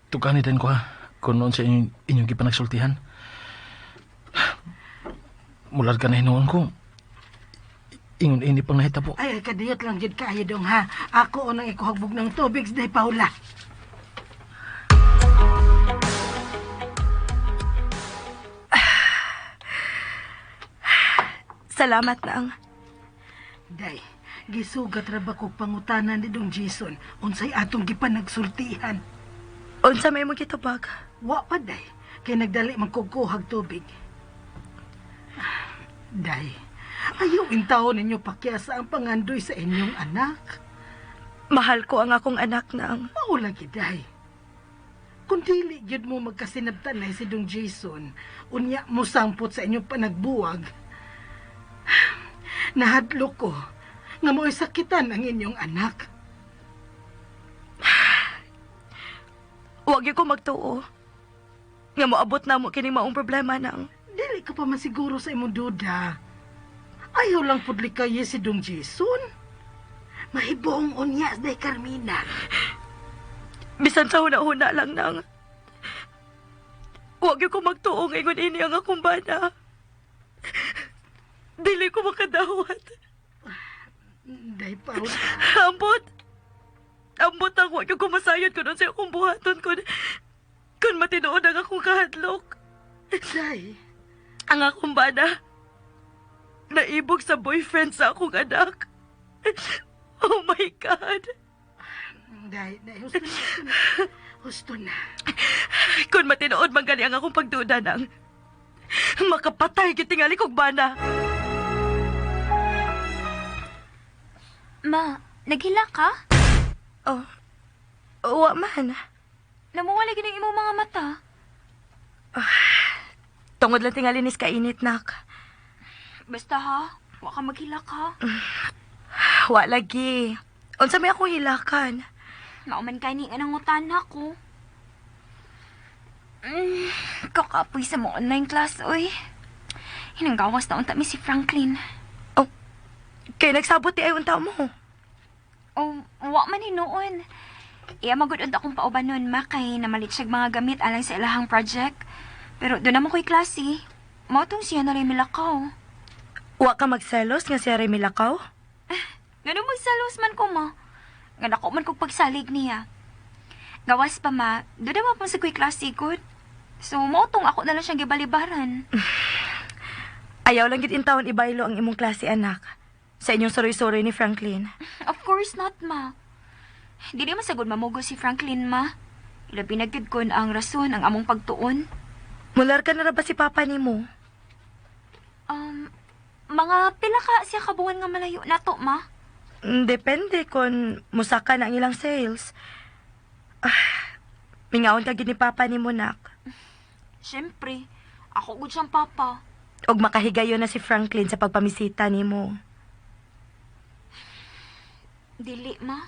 Tukani din ko ha, kung noon sa inyong, inyong gipanagsultihan. Mular ka na hinuon ko. Ingon ini pang nahitabo.
Ay, kadiyot lang jud kaayo dong ha. Ako unang ikuhagbog ng tubig sa Day Paula.
Salamat nang.
Day, gisugat ra ba kog pangutanan ni Dong Jason unsay atong gipanagsultihan.
Unsa may imong gitubag?
Wa pa day, kay nagdali man kog kuhag tubig. Day, Ayaw intaon ninyo pakyasa ang pangandoy sa inyong anak.
Mahal ko ang akong anak nang.
Mao lagi, day. Kung dili gyud mo magkasinabtanay si Dong Jason, unya mo sangpot sa inyong panagbuwag, nahadlok ko nga mo'y sakitan ang inyong anak.
Huwag ko magtuo. Nga moabot na mo kini maong problema nang.
Dili ka pa man siguro sa imong duda. Ayaw lang pudli kayo si Dong Jason. Mahibuong unya, day Carmina.
Bisan sa huna-huna lang nang. Huwag ko magtuo ngayon ini ang akong bana. Dili ko makadawat.
Day Paula.
Ambot. Ambot ang huwag ko masayod kun unsay akong buhaton kun matinuod ang akong kahadlok.
Day.
Ang akong bana naibog sa boyfriend sa akong anak. Oh my God.
Day, day, husto na, husto na. Husto na.
Kung matinuod man gali ang akong pagduda nang makapatay gitingali kog bana.
Ma, naghila ka?
Oh, wa man.
Namuwala gid ang imong mga mata.
Tungod lang tingali nis kainit nak.
Basta ha, wa ka maghilak ha.
Wa lagi. Unsa may akong hilakan?
Mauman kay ni nga nangutana ko. Kakapoy sa mo online class, oy. Hinanggawas na unta mi si Franklin.
Oh, kay nagsabot ti ay unta mo.
Oh, wa man hinuon. Iya magud unta akong pauban nun, ma, kay namalit siyag mga gamit alang sa ilahang project. Pero doon naman ko'y klase. Mao tong siya na rin milakaw.
Wa ka magselos nga siya ray milakaw?
Ngano magsalos man ko, ma. Nga dako man kog pagsalig niya. Gawas pa, ma. Doon naman po sa ko'y klase, good. So, mao tong ako na lang siyang gibalibaran.
Ayaw lang gid intawon ibaylo ang imong klase anak. Sa inyong suroy-suroy ni Franklin.
Of course not, ma. Dili man sagud mamugo si Franklin, ma. Ilabi na gyud kon ang rason ang among pagtuon.
Mular ka na ra ba si papa nimo?
Mga pila ka siya kabuan nga malayo nato, ma?
Depende kung musaka na ang ilang sales. Ah, mingaon ka gid ni papa nimo nak.
Siyempre, ako gud siyang papa.
Og makahigayon na si Franklin sa pagpamisita nimo.
Dili, ma.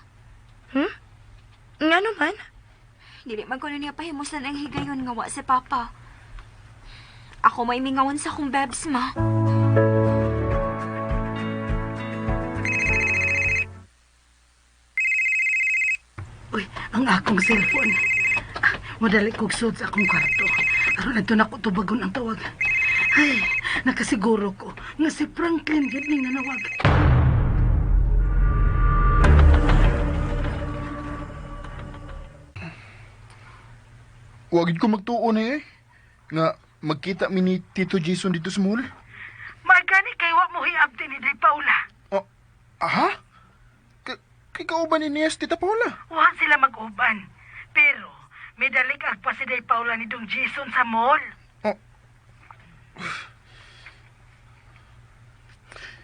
Ngano man?
Dili man kuno niya pahimuslan ang higayon nga wa si papa. Ako may mingawan sa akong bebs, ma.
Uy, ang akong cellphone. Ah, madali kog sud sa akong kwarto. Aron adto nako tubagon ang tawag. Ay, nakasiguro ko nga si Franklin gyud ning nanawag.
Wag gid ko magtuo na eh. Nga magkita mi ni Tito Jason dito sa mall.
Magani kay wa mo hiabti ni Day Paula.
Oh, aha? Kay kauban ni Nias, Tita Paula.
Wa sila mag-uban. Pero may dalik pa si Day Paula ni Dong Jason sa mall.
Oh.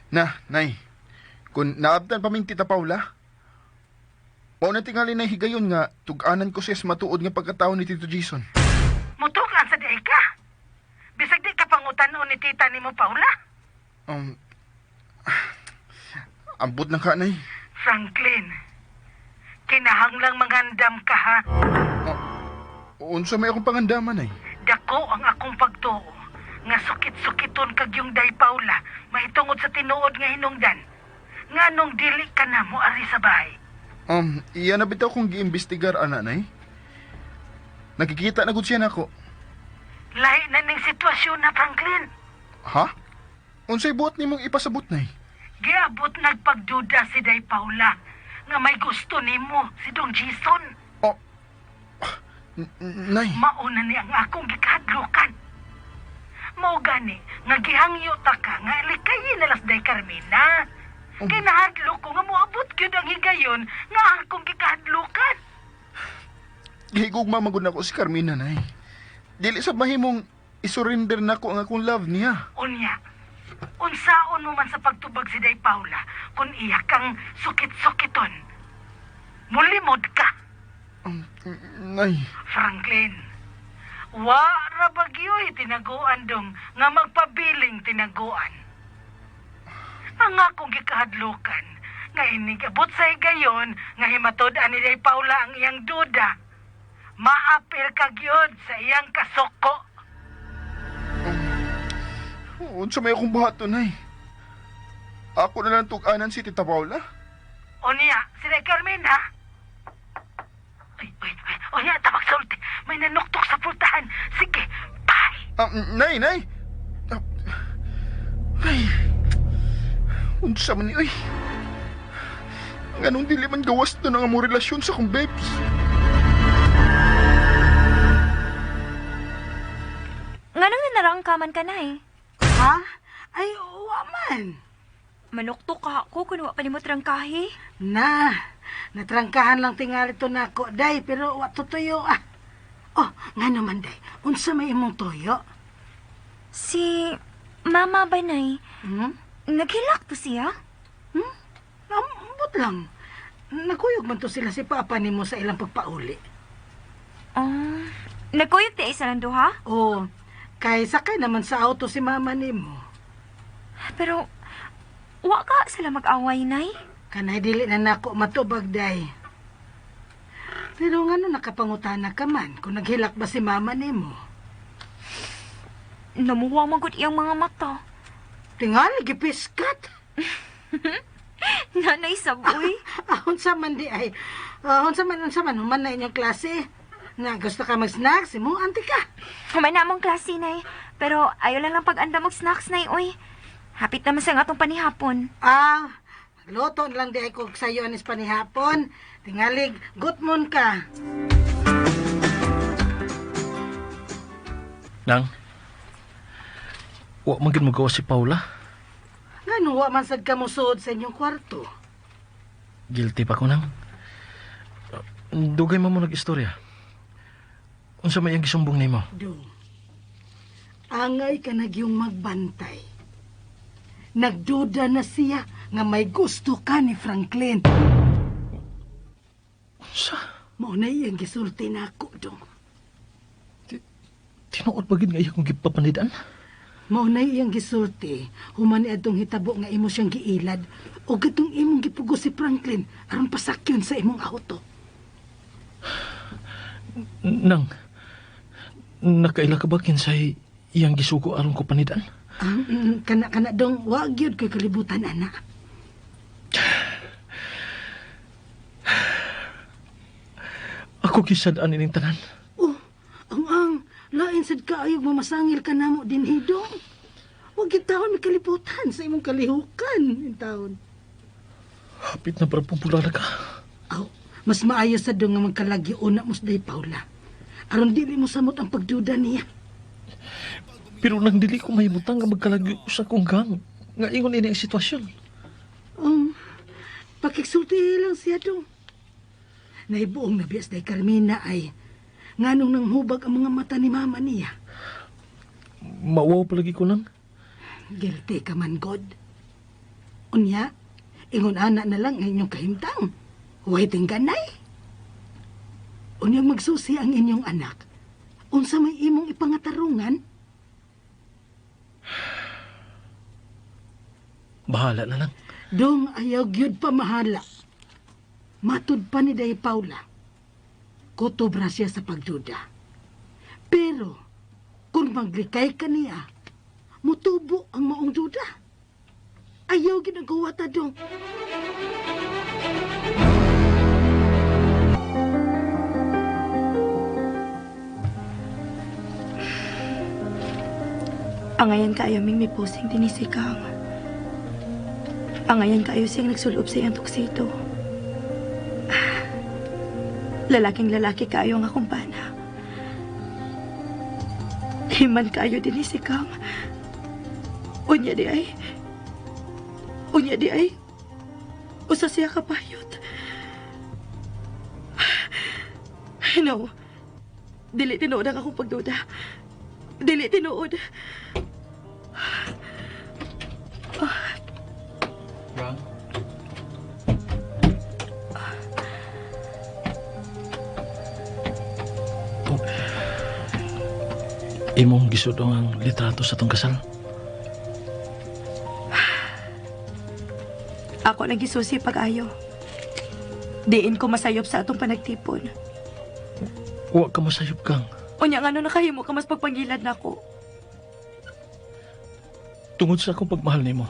Na, Nay. Kung naabtan pa ming Tita Paula, mao na tingali na higayon nga tug-anan ko siya sa matuod nga pagkatao ni Tito Jason.
Mutukan sa di ka. Bisag di ka pangutan-on ni tita nimo Paula.
Ambot lang ka, Nay.
Franklin, kinahanglang mangandam ka ha.
Unsa may akong pangandaman, Nay?
Dako ang akong pagtuo nga sukit-sukiton kag yung Day Paula mahitungod sa tinuod nga hinungdan. Nganong dili ka na mo ari sa bahay.
Iya na bitaw kong giimbestigar, ana, Nay. Nakikita na gud siya nako.
Lahi na ning sitwasyon na Franklin.
Ha? Unsay buot nimong ipasabot, Nay?
Giabot nagpagduda si Day Paula nga may gusto nimo si Dong Jason.
Oh. Nay.
Mauna ni ang akong gikahadlukan. Mao gani nga gihangyo ta ka nga likayin na las Day Carmina. Kay nahadlok ko nga moabot gyud ang higayon nga akong gikahadlukan.
Gihigugma man gud nako si Carmina, Nay. Dili sa mahimong isurrender nako ang akong love niya.
Unya, Unsaon mo man sa pagtubag si Day Paula kung iya kang sukit-sukiton. Mulimod ka,
Nay,
Franklin. Wa ra bagyo'y tinaguan dong nga magpabiling tinaguan. Ang akong gikahadlukan nga inigabot sa higayon nga himatod-an ni Day Paula ang iyang duda. Maapil ka gyud sa iyang kasuko.
unsa may akong buhaton, Nay? Ako na lang tug-anan si Tita Paula.
Unya, si Day Carmen ha? Ay, ay, ay, unya, tabag sulti. May nanuktok sa pultahan. Sige, bye!
Ah, nay, nay! Ah, ay, unsa man ni, uy. Nganong dili man gawas to ng among relasyon sa akong babes.
Nganong nanarangkaman ka na eh?
Ha? Ay, wa man.
Manuktok ka ako kung wa pa nimo trangkahi.
Na, natrangkahan lang tingali to nako, day, pero wa tutuyo ah. Oh, nga naman, day, unsa may imong tuyo?
Si Mama ba nay?
Hmm?
Naghilak to siya?
Ambot lang. Nakuyog man to sila si Papa nimo sa ilang pagpauli.
Ah, nagkuyog ti isa lang duha?
Oh, kay sakay naman sa auto si mama nimo.
Pero wa ka sila mag-away nay.
Kanay dili na nako matubag, day. Pero ngano nakapangutana ka man kung naghilak ba si mama nimo?
Namuha man gud iyang mga mata.
Tingali gipiskat.
Nanay saboy.
Ah, unsa man di ay. Ah, unsa man human na inyong klase. Na gusto ka mag-snacks, imo anti ka.
Humay na among klase nay. Pero ayaw lang lang pag-andam og snacks nay oy. Hapit naman sa atong panihapon.
Ah, magluto na lang di ay kog sayo anis panihapon. Tingalig, gutmon ka.
Nang, wa man gid magawa si Paula.
Ngano wa man sad ka mosuod sa inyong kwarto?
Guilty pa ko nang. Dugay man mo nag-istorya. Unsa may ang gisumbong nimo?
Dong. Angay ka nagyong magbantay. Nagduda na siya nga may gusto ka ni Franklin.
Unsa?
Mao na iyang gisulti nako, dong.
Tinuod ba gid nga iya kong gipapanidan?
Mao na iyang gisulti, human ni adtong hitabo nga imo siyang giilad o gatong imong gipugos si Franklin aron pasakyon sa imong auto.
Nang, nakaila ka ba kinsay iyang gisugo aron ko panidan?
Ah, kana kana dong, wa gyud ko'y kalibutan ana.
Ako gisad-an ining tanan.
Oh, ang lain sad kaayo mamasangil ka namo dinhi dong. Wa gyud taon may kalibutan sa imong kalihukan intawon.
Hapit na para pumulala ka.
Aw, mas maayo sa dong nga magkalagyo una mo sa Day Paula. Aron dili mo samot ang pagduda niya.
Pero nang dili ko mahimutang nga magkalagyo ko sa akong gang. Nga ingon ini ang sitwasyon.
Pakigsulti lang siya dong. Naibuong nabiyas Day Carmina ay nganong nanghubag ang mga mata ni mama niya.
Mawaw palagi ko lang.
Guilty ka man, God. Unya, ingon ana na lang ang inyong kahimtang. Huwag tingganay. Unya magsusi ang inyong anak. Unsa may imong ipangatarungan?
Bahala na lang.
Dong ayaw gyud pamahala. Matud pa ni Day Paula. Kutob ra siya sa pagduda. Pero, kung maglikay ka niya, mutubo ang maong duda. Ayaw ginagawa ta dong.
Angayan kaayo ming may posting din si Kang. Angayan kaayo siyang nagsulob sa iyang tuxedo. Lalaking lalaki kaayo ang akong bana. Himan kaayo din si Kang. Unya di ay. Unya di ay. Usa siya kapayot. No. Dili tinuod ang akong pagduda. Dili tinuod.
Gang. Oh. Imong gisudong ang litrato sa tong kasal.
Ako lang gisusi pag-ayo. Diin ko masayop sa atong panagtipon.
Wa ka masayop, Kang.
Unya nga nakahimo ka mas pagpangilad nako.
Tungod sa akong pagmahal nimo.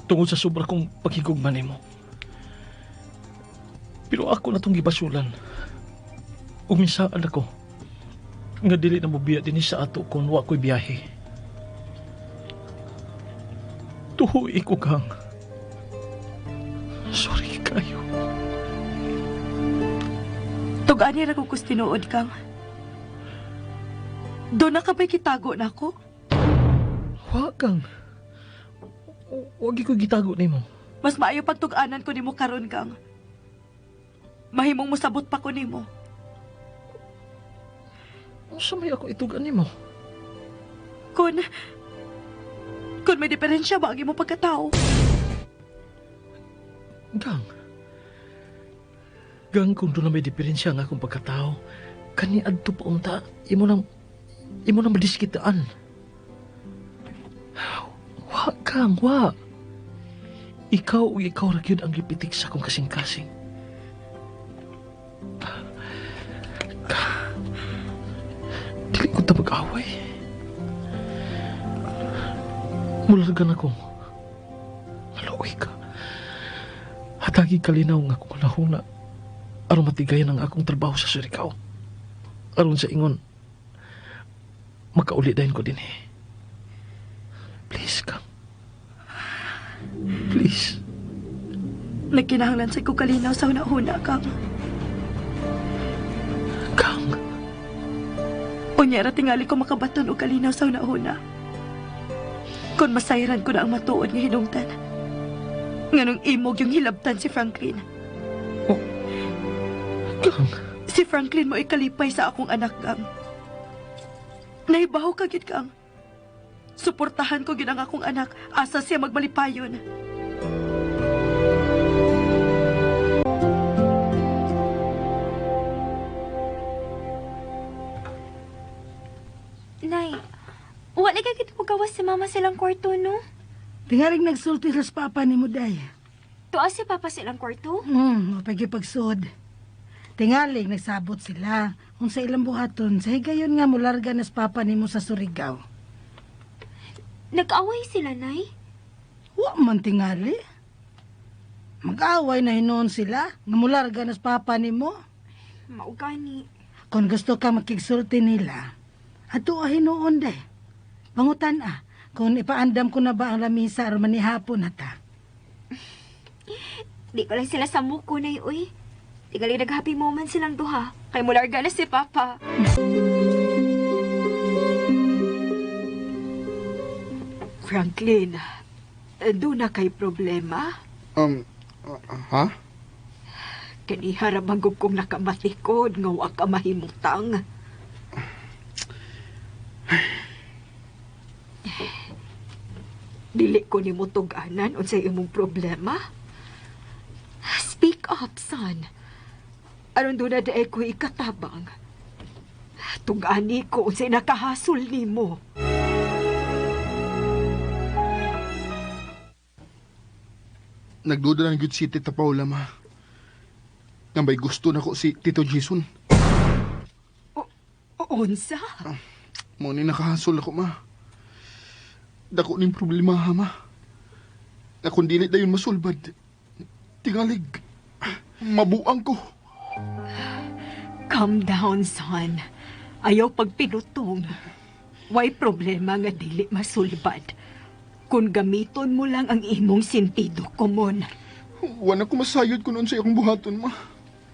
Tungod sa sobra kong paghigugma nimo. Pero ako na tong gibasulan. Ug minsaan ako nga dili na mobiya dinhi sa ato kung wa ko'y biyahe. Tuhoy ko, Kang. Sorry kayo.
Tug-ani ra ko kus tinuod, Kang. Doon na ka ba'y kitago na ako?
Wa, Kang. Wag ko gitago nimo.
Mas maayo pagtug-anan ko nimo karon, Kang. Mahimong mosabot pa ko nimo.
Unsa may ako itugan nimo?
Kun may diferensya ba ang imong pagkatao?
Gang. Gang, kung doon na may diferensya ang akong pagkatao, kani adto pa unta, imo nang madiskitaan. Wa, Gang, wa. Ikaw o ikaw ra gyud ang gipitik sa akong kasing-kasing. Gang, dili ko ta mag-away. Mulargan ako. Maluoy ka. Hatagi kalinaw nga akong panahona aron matigayan ang akong trabaho sa Surigao. Aron sa ingon, makauli dayon ko din eh. Please, Kang. Please.
Nagkinahanglan sa ko kalinaw sa huna-huna, Kang.
Kang.
Unya ra tingali ko makabaton og kalinaw sa huna-huna. Kon masayran ko na ang matuod nga hinungtan. Nganong imog yung hilabtan si Franklin.
Oh. Kang.
Si Franklin mo ikalipay sa akong anak, Kang. Nahibaw ka gid, Kang. Suportahan ko gid ang akong anak asa siya magmalipayon.
Nay, wala kay kita magawas si mama silang kwarto, no?
Tingaling nagsulti sa papa ni Muday.
Tuwa si papa silang kwarto?
Mapagipagsuod. Tingaling nagsabot sila. Kung sa ilang buhaton, sa higayon nga mularga nas papa nimo sa Surigao.
Nag-away sila, Nay?
Wa man tingali. Mag-away na hinoon sila. Nga mularga nas papa nimo.
Maugani.
Kung gusto ka makigsulti nila, ato hinuon de. Pangutan kung ipaandam ko na ba ang lamisa aron manihapon na ta.
Di ko lang sila sa muko, Nay, uy. Tingali nag-happy moment silang duha. Kay mularga na si Papa.
Franklin, doon na kay problema?
Ha?
Kaniha ra man gud kong nakamatikod nga wa ka mahimutang. Dili ko nimo tug-anan unsay imong problema. Speak up, son. Aron doon na daay ko ikatabang. Tug-ani ko unsay nakahasol nimo.
Nagduda lang gyud si Tita Paula, ma. Nga may gusto na ko si Tito Jason.
Unsa?
Mo ni nakahasol ako, ma. Dako ning problema, ha, ma. Nga kung dili dayon masulbad, tingalig, mabuang ko.
Calm down, son. Ayaw pagpinutong. Way problema nga dili masulbad. Kung gamiton mo lang ang imong sentido komon.
Wala ko masayod kung unsay akong buhaton, ma.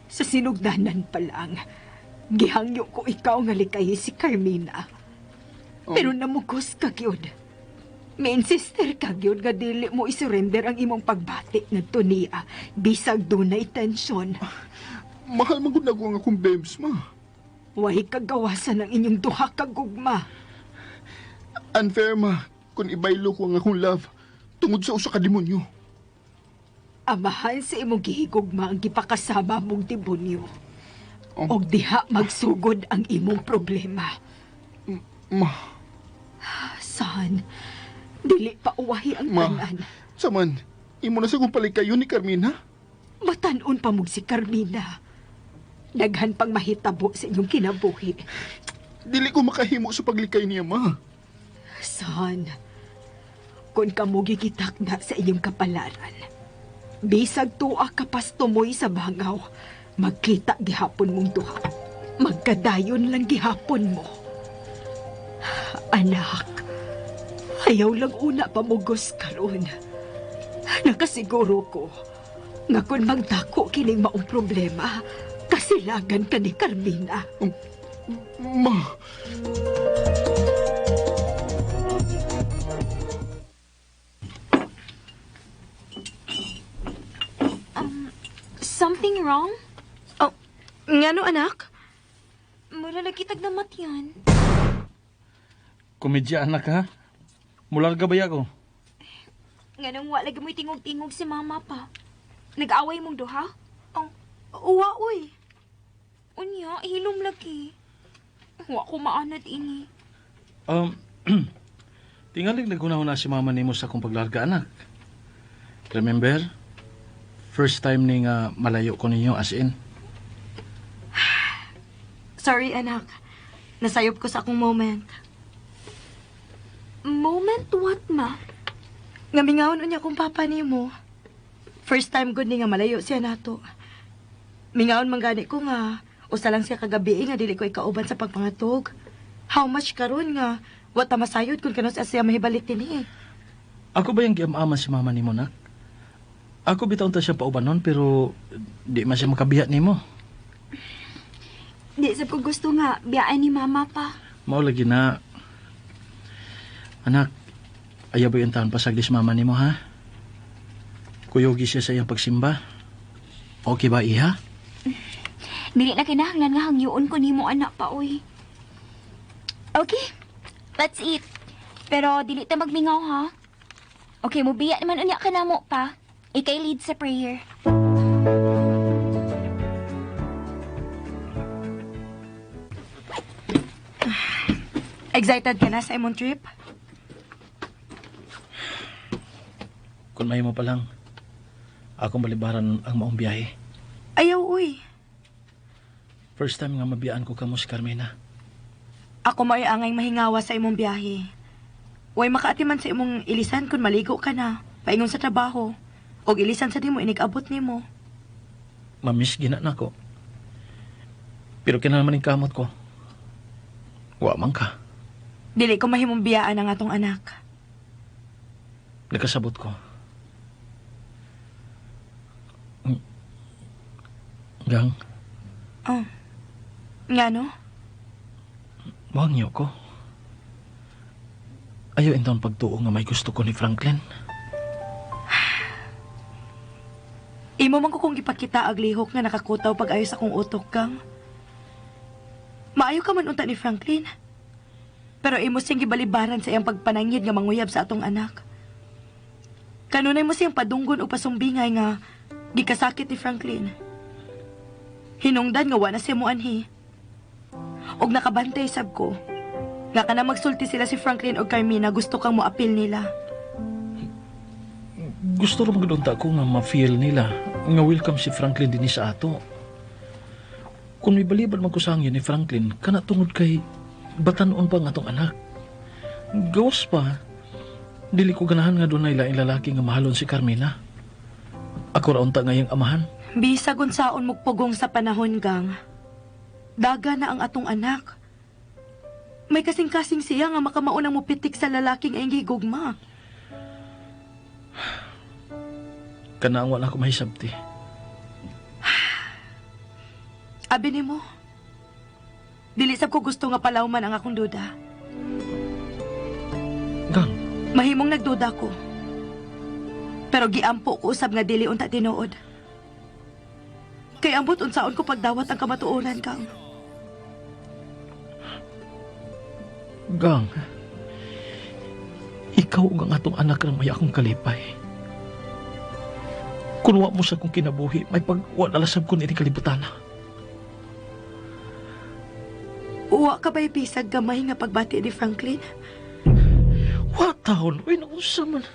Sa sinugdanan pa lang, gihangyo ko ikaw nga likayi si Carmina. Pero namugos ka gyud. May insister ka gyud nga dili mo isurrender ang imong pagbati ngadto niya bisag dunay tensyon.
Mahal man gud nako ang akong babes, ma.
Way kagawasan ang inyong duha ka gugma.
Unfair, ma. Kung ibaylo ko ang akong love tungod sa usa ka demonyo.
Amahan sa imong gihigugma ang gipakasama mong demonyo.
Oh.
Og diha magsugod ang imong problema.
Ma,
Son, dili pa uwahi ang
ma,
tanan.
saman, imo na sa kong palikayon ni Carmina.
Matan-on pa mong si Carmina. Daghan pang mahitabo sa inyong kinabuhi.
Dili ko makahimo sa paglikay niya, ma.
Son, kung kamo gigitakna sa inyong kapalaran, bisag tuwa ka pastumoy sa bangaw, magkita gihapon mong duha. Magkadayon lang gihapon mo. Anak, ayaw lang una pamugos karon. Nakasiguro ko nga kung magdako kining maong problema, kasilagan ka ni Carmina.
Ma,
Something wrong?
Oh, ngano anak?
Mura lagi tag namatyan.
Komedya anak ha. Mularga ba ko?
Nganong wa lagi mo'y tingog-tingog si mama pa. Nag-away mong duha?
Oh, uwa uy.
Unya, hilom lagi. Wa ko maanad ini.
Um, tingalig naghuna-huna si mama nimo sa akong paglarga anak. Remember? First time ni nga malayo ko ninyo as in.
Sorry anak. Nasayop ko sa akong moment.
Moment what, ma?
Nga mingawon unya kong papa nimo. First time good ni nga malayo siya nato. Mingawon man gani ko nga usa lang siya kagabi nga dili ko ikauban sa pagpangatog. How much karon nga wa ta masayod kung kanus siya mahibalik dinhi.
Ako ba yung giam-aman si mama nimo nak? Ako bitaw ta siya paubanon pero di man siya makabihat nimo.
Di sab ko gusto nga biyaan ni mama pa.
Mao lagi na. Anak, ayaw ba yung taon pasagdi si mama nimo ha? Kuyogi siya sa iyang pagsimba. Okay ba iha?
Dili na kinahanglan nga hangyoon ko nimo anak pa oy. Okay, let's eat. Pero dili ta magmingaw ha. Okay, mubiya naman unya ka namo pa. Ikay lead sa prayer.
Excited ka na sa imong trip?
Kung may mo pa lang, akong balibaran ang maong biyahe.
Ayaw uy.
First time nga mabiyaan ko kamo si Carmena.
Ako mao'y angay mahingawa sa imong biyahe. Way makaatiman sa imong ilisan kung maligo ka na, paingon sa trabaho, og ilisan sa nimo inig-abot nimo.
Mamiss gina na ko. Pero kinalaman yung kamot ko. Wa man ka.
Dili ko mahimong biyaan ang atong anak.
Nakasabot ko. Gang,
Oh. Ngano?
wangyo ko. Ayaw intaon pagtuo nga may gusto ko ni Franklin.
Imo man ko kung gipakita ag lihok nga nakakutaw pag ayo sa akong utok kang. Maayo ka man unta ni Franklin. Pero imo siyang gibalibaran sa iyang pagpanangid nga manguyab sa atong anak. Kanunay mo siyang padunggon o pasumbingay nga gikasakit ni Franklin. Hinungdan nga wa na siya moanhi. Og nakabantay sab ko. Nga kana magsulti sila si Franklin og Carmina gusto kang moapil nila.
Gusto ra magdunta ko nga ma-feel nila nga welcome si Franklin dinhi sa ato. Kung may balibad man ko sa hangin ni Franklin, kana tungod kay batanon pa nga atong anak. Gawas pa, dili ko ganahan nga dunay laing lalaki nga mahalon si Carmina. Ako ra unta ngayong amahan.
Bisag unsaon mugpugong sa panahon gang. Daga na ang atong anak. May kasing-kasing siya nga makamaunang mupitik sa lalaking ang gigugma.
Kana ang wala ko mahisabti.
Abi nimo. Dili sab ko gusto nga palawman ang akong duda.
Gang,
Mahimong nagduda ko. Pero giampo ko usab nga dili unta tinuod. Kay ambot unsaon ko pagdawat ang kamatuoran kang.
gang. Ikaw ug ang atong anak ra may akong kalipay. Kung wa mo sa akong kinabuhi, may pag-wa nalasab ko niini kalibutan.
Uwa ka ba'y bisag gamay nga pagbati ni Franklin?
Wa taon, uy, naunsa man.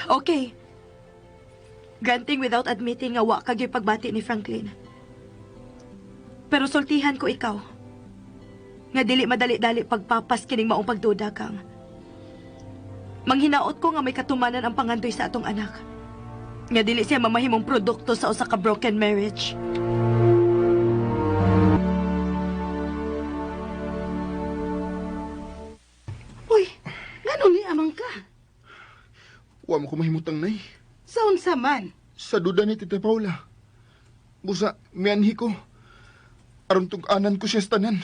Okay. Granting without admitting nga wa ka gyud pagbati ni Franklin. Pero sultihan ko ikaw. Nga dili madali-dali pagpapas kining maong pagduda kang. Manghinaot ko nga may katumanan ang pangandoy sa atong anak. Nga dili siya mamahimong produkto sa usa ka broken marriage.
Uy, ngano ni amang ka?
Wa mo ko mahimutang, Nay.
Sa unsa man?
Sa duda ni Tita Paula. Busa, mianhi ko. Aron tug-anan ko siya sa tanan.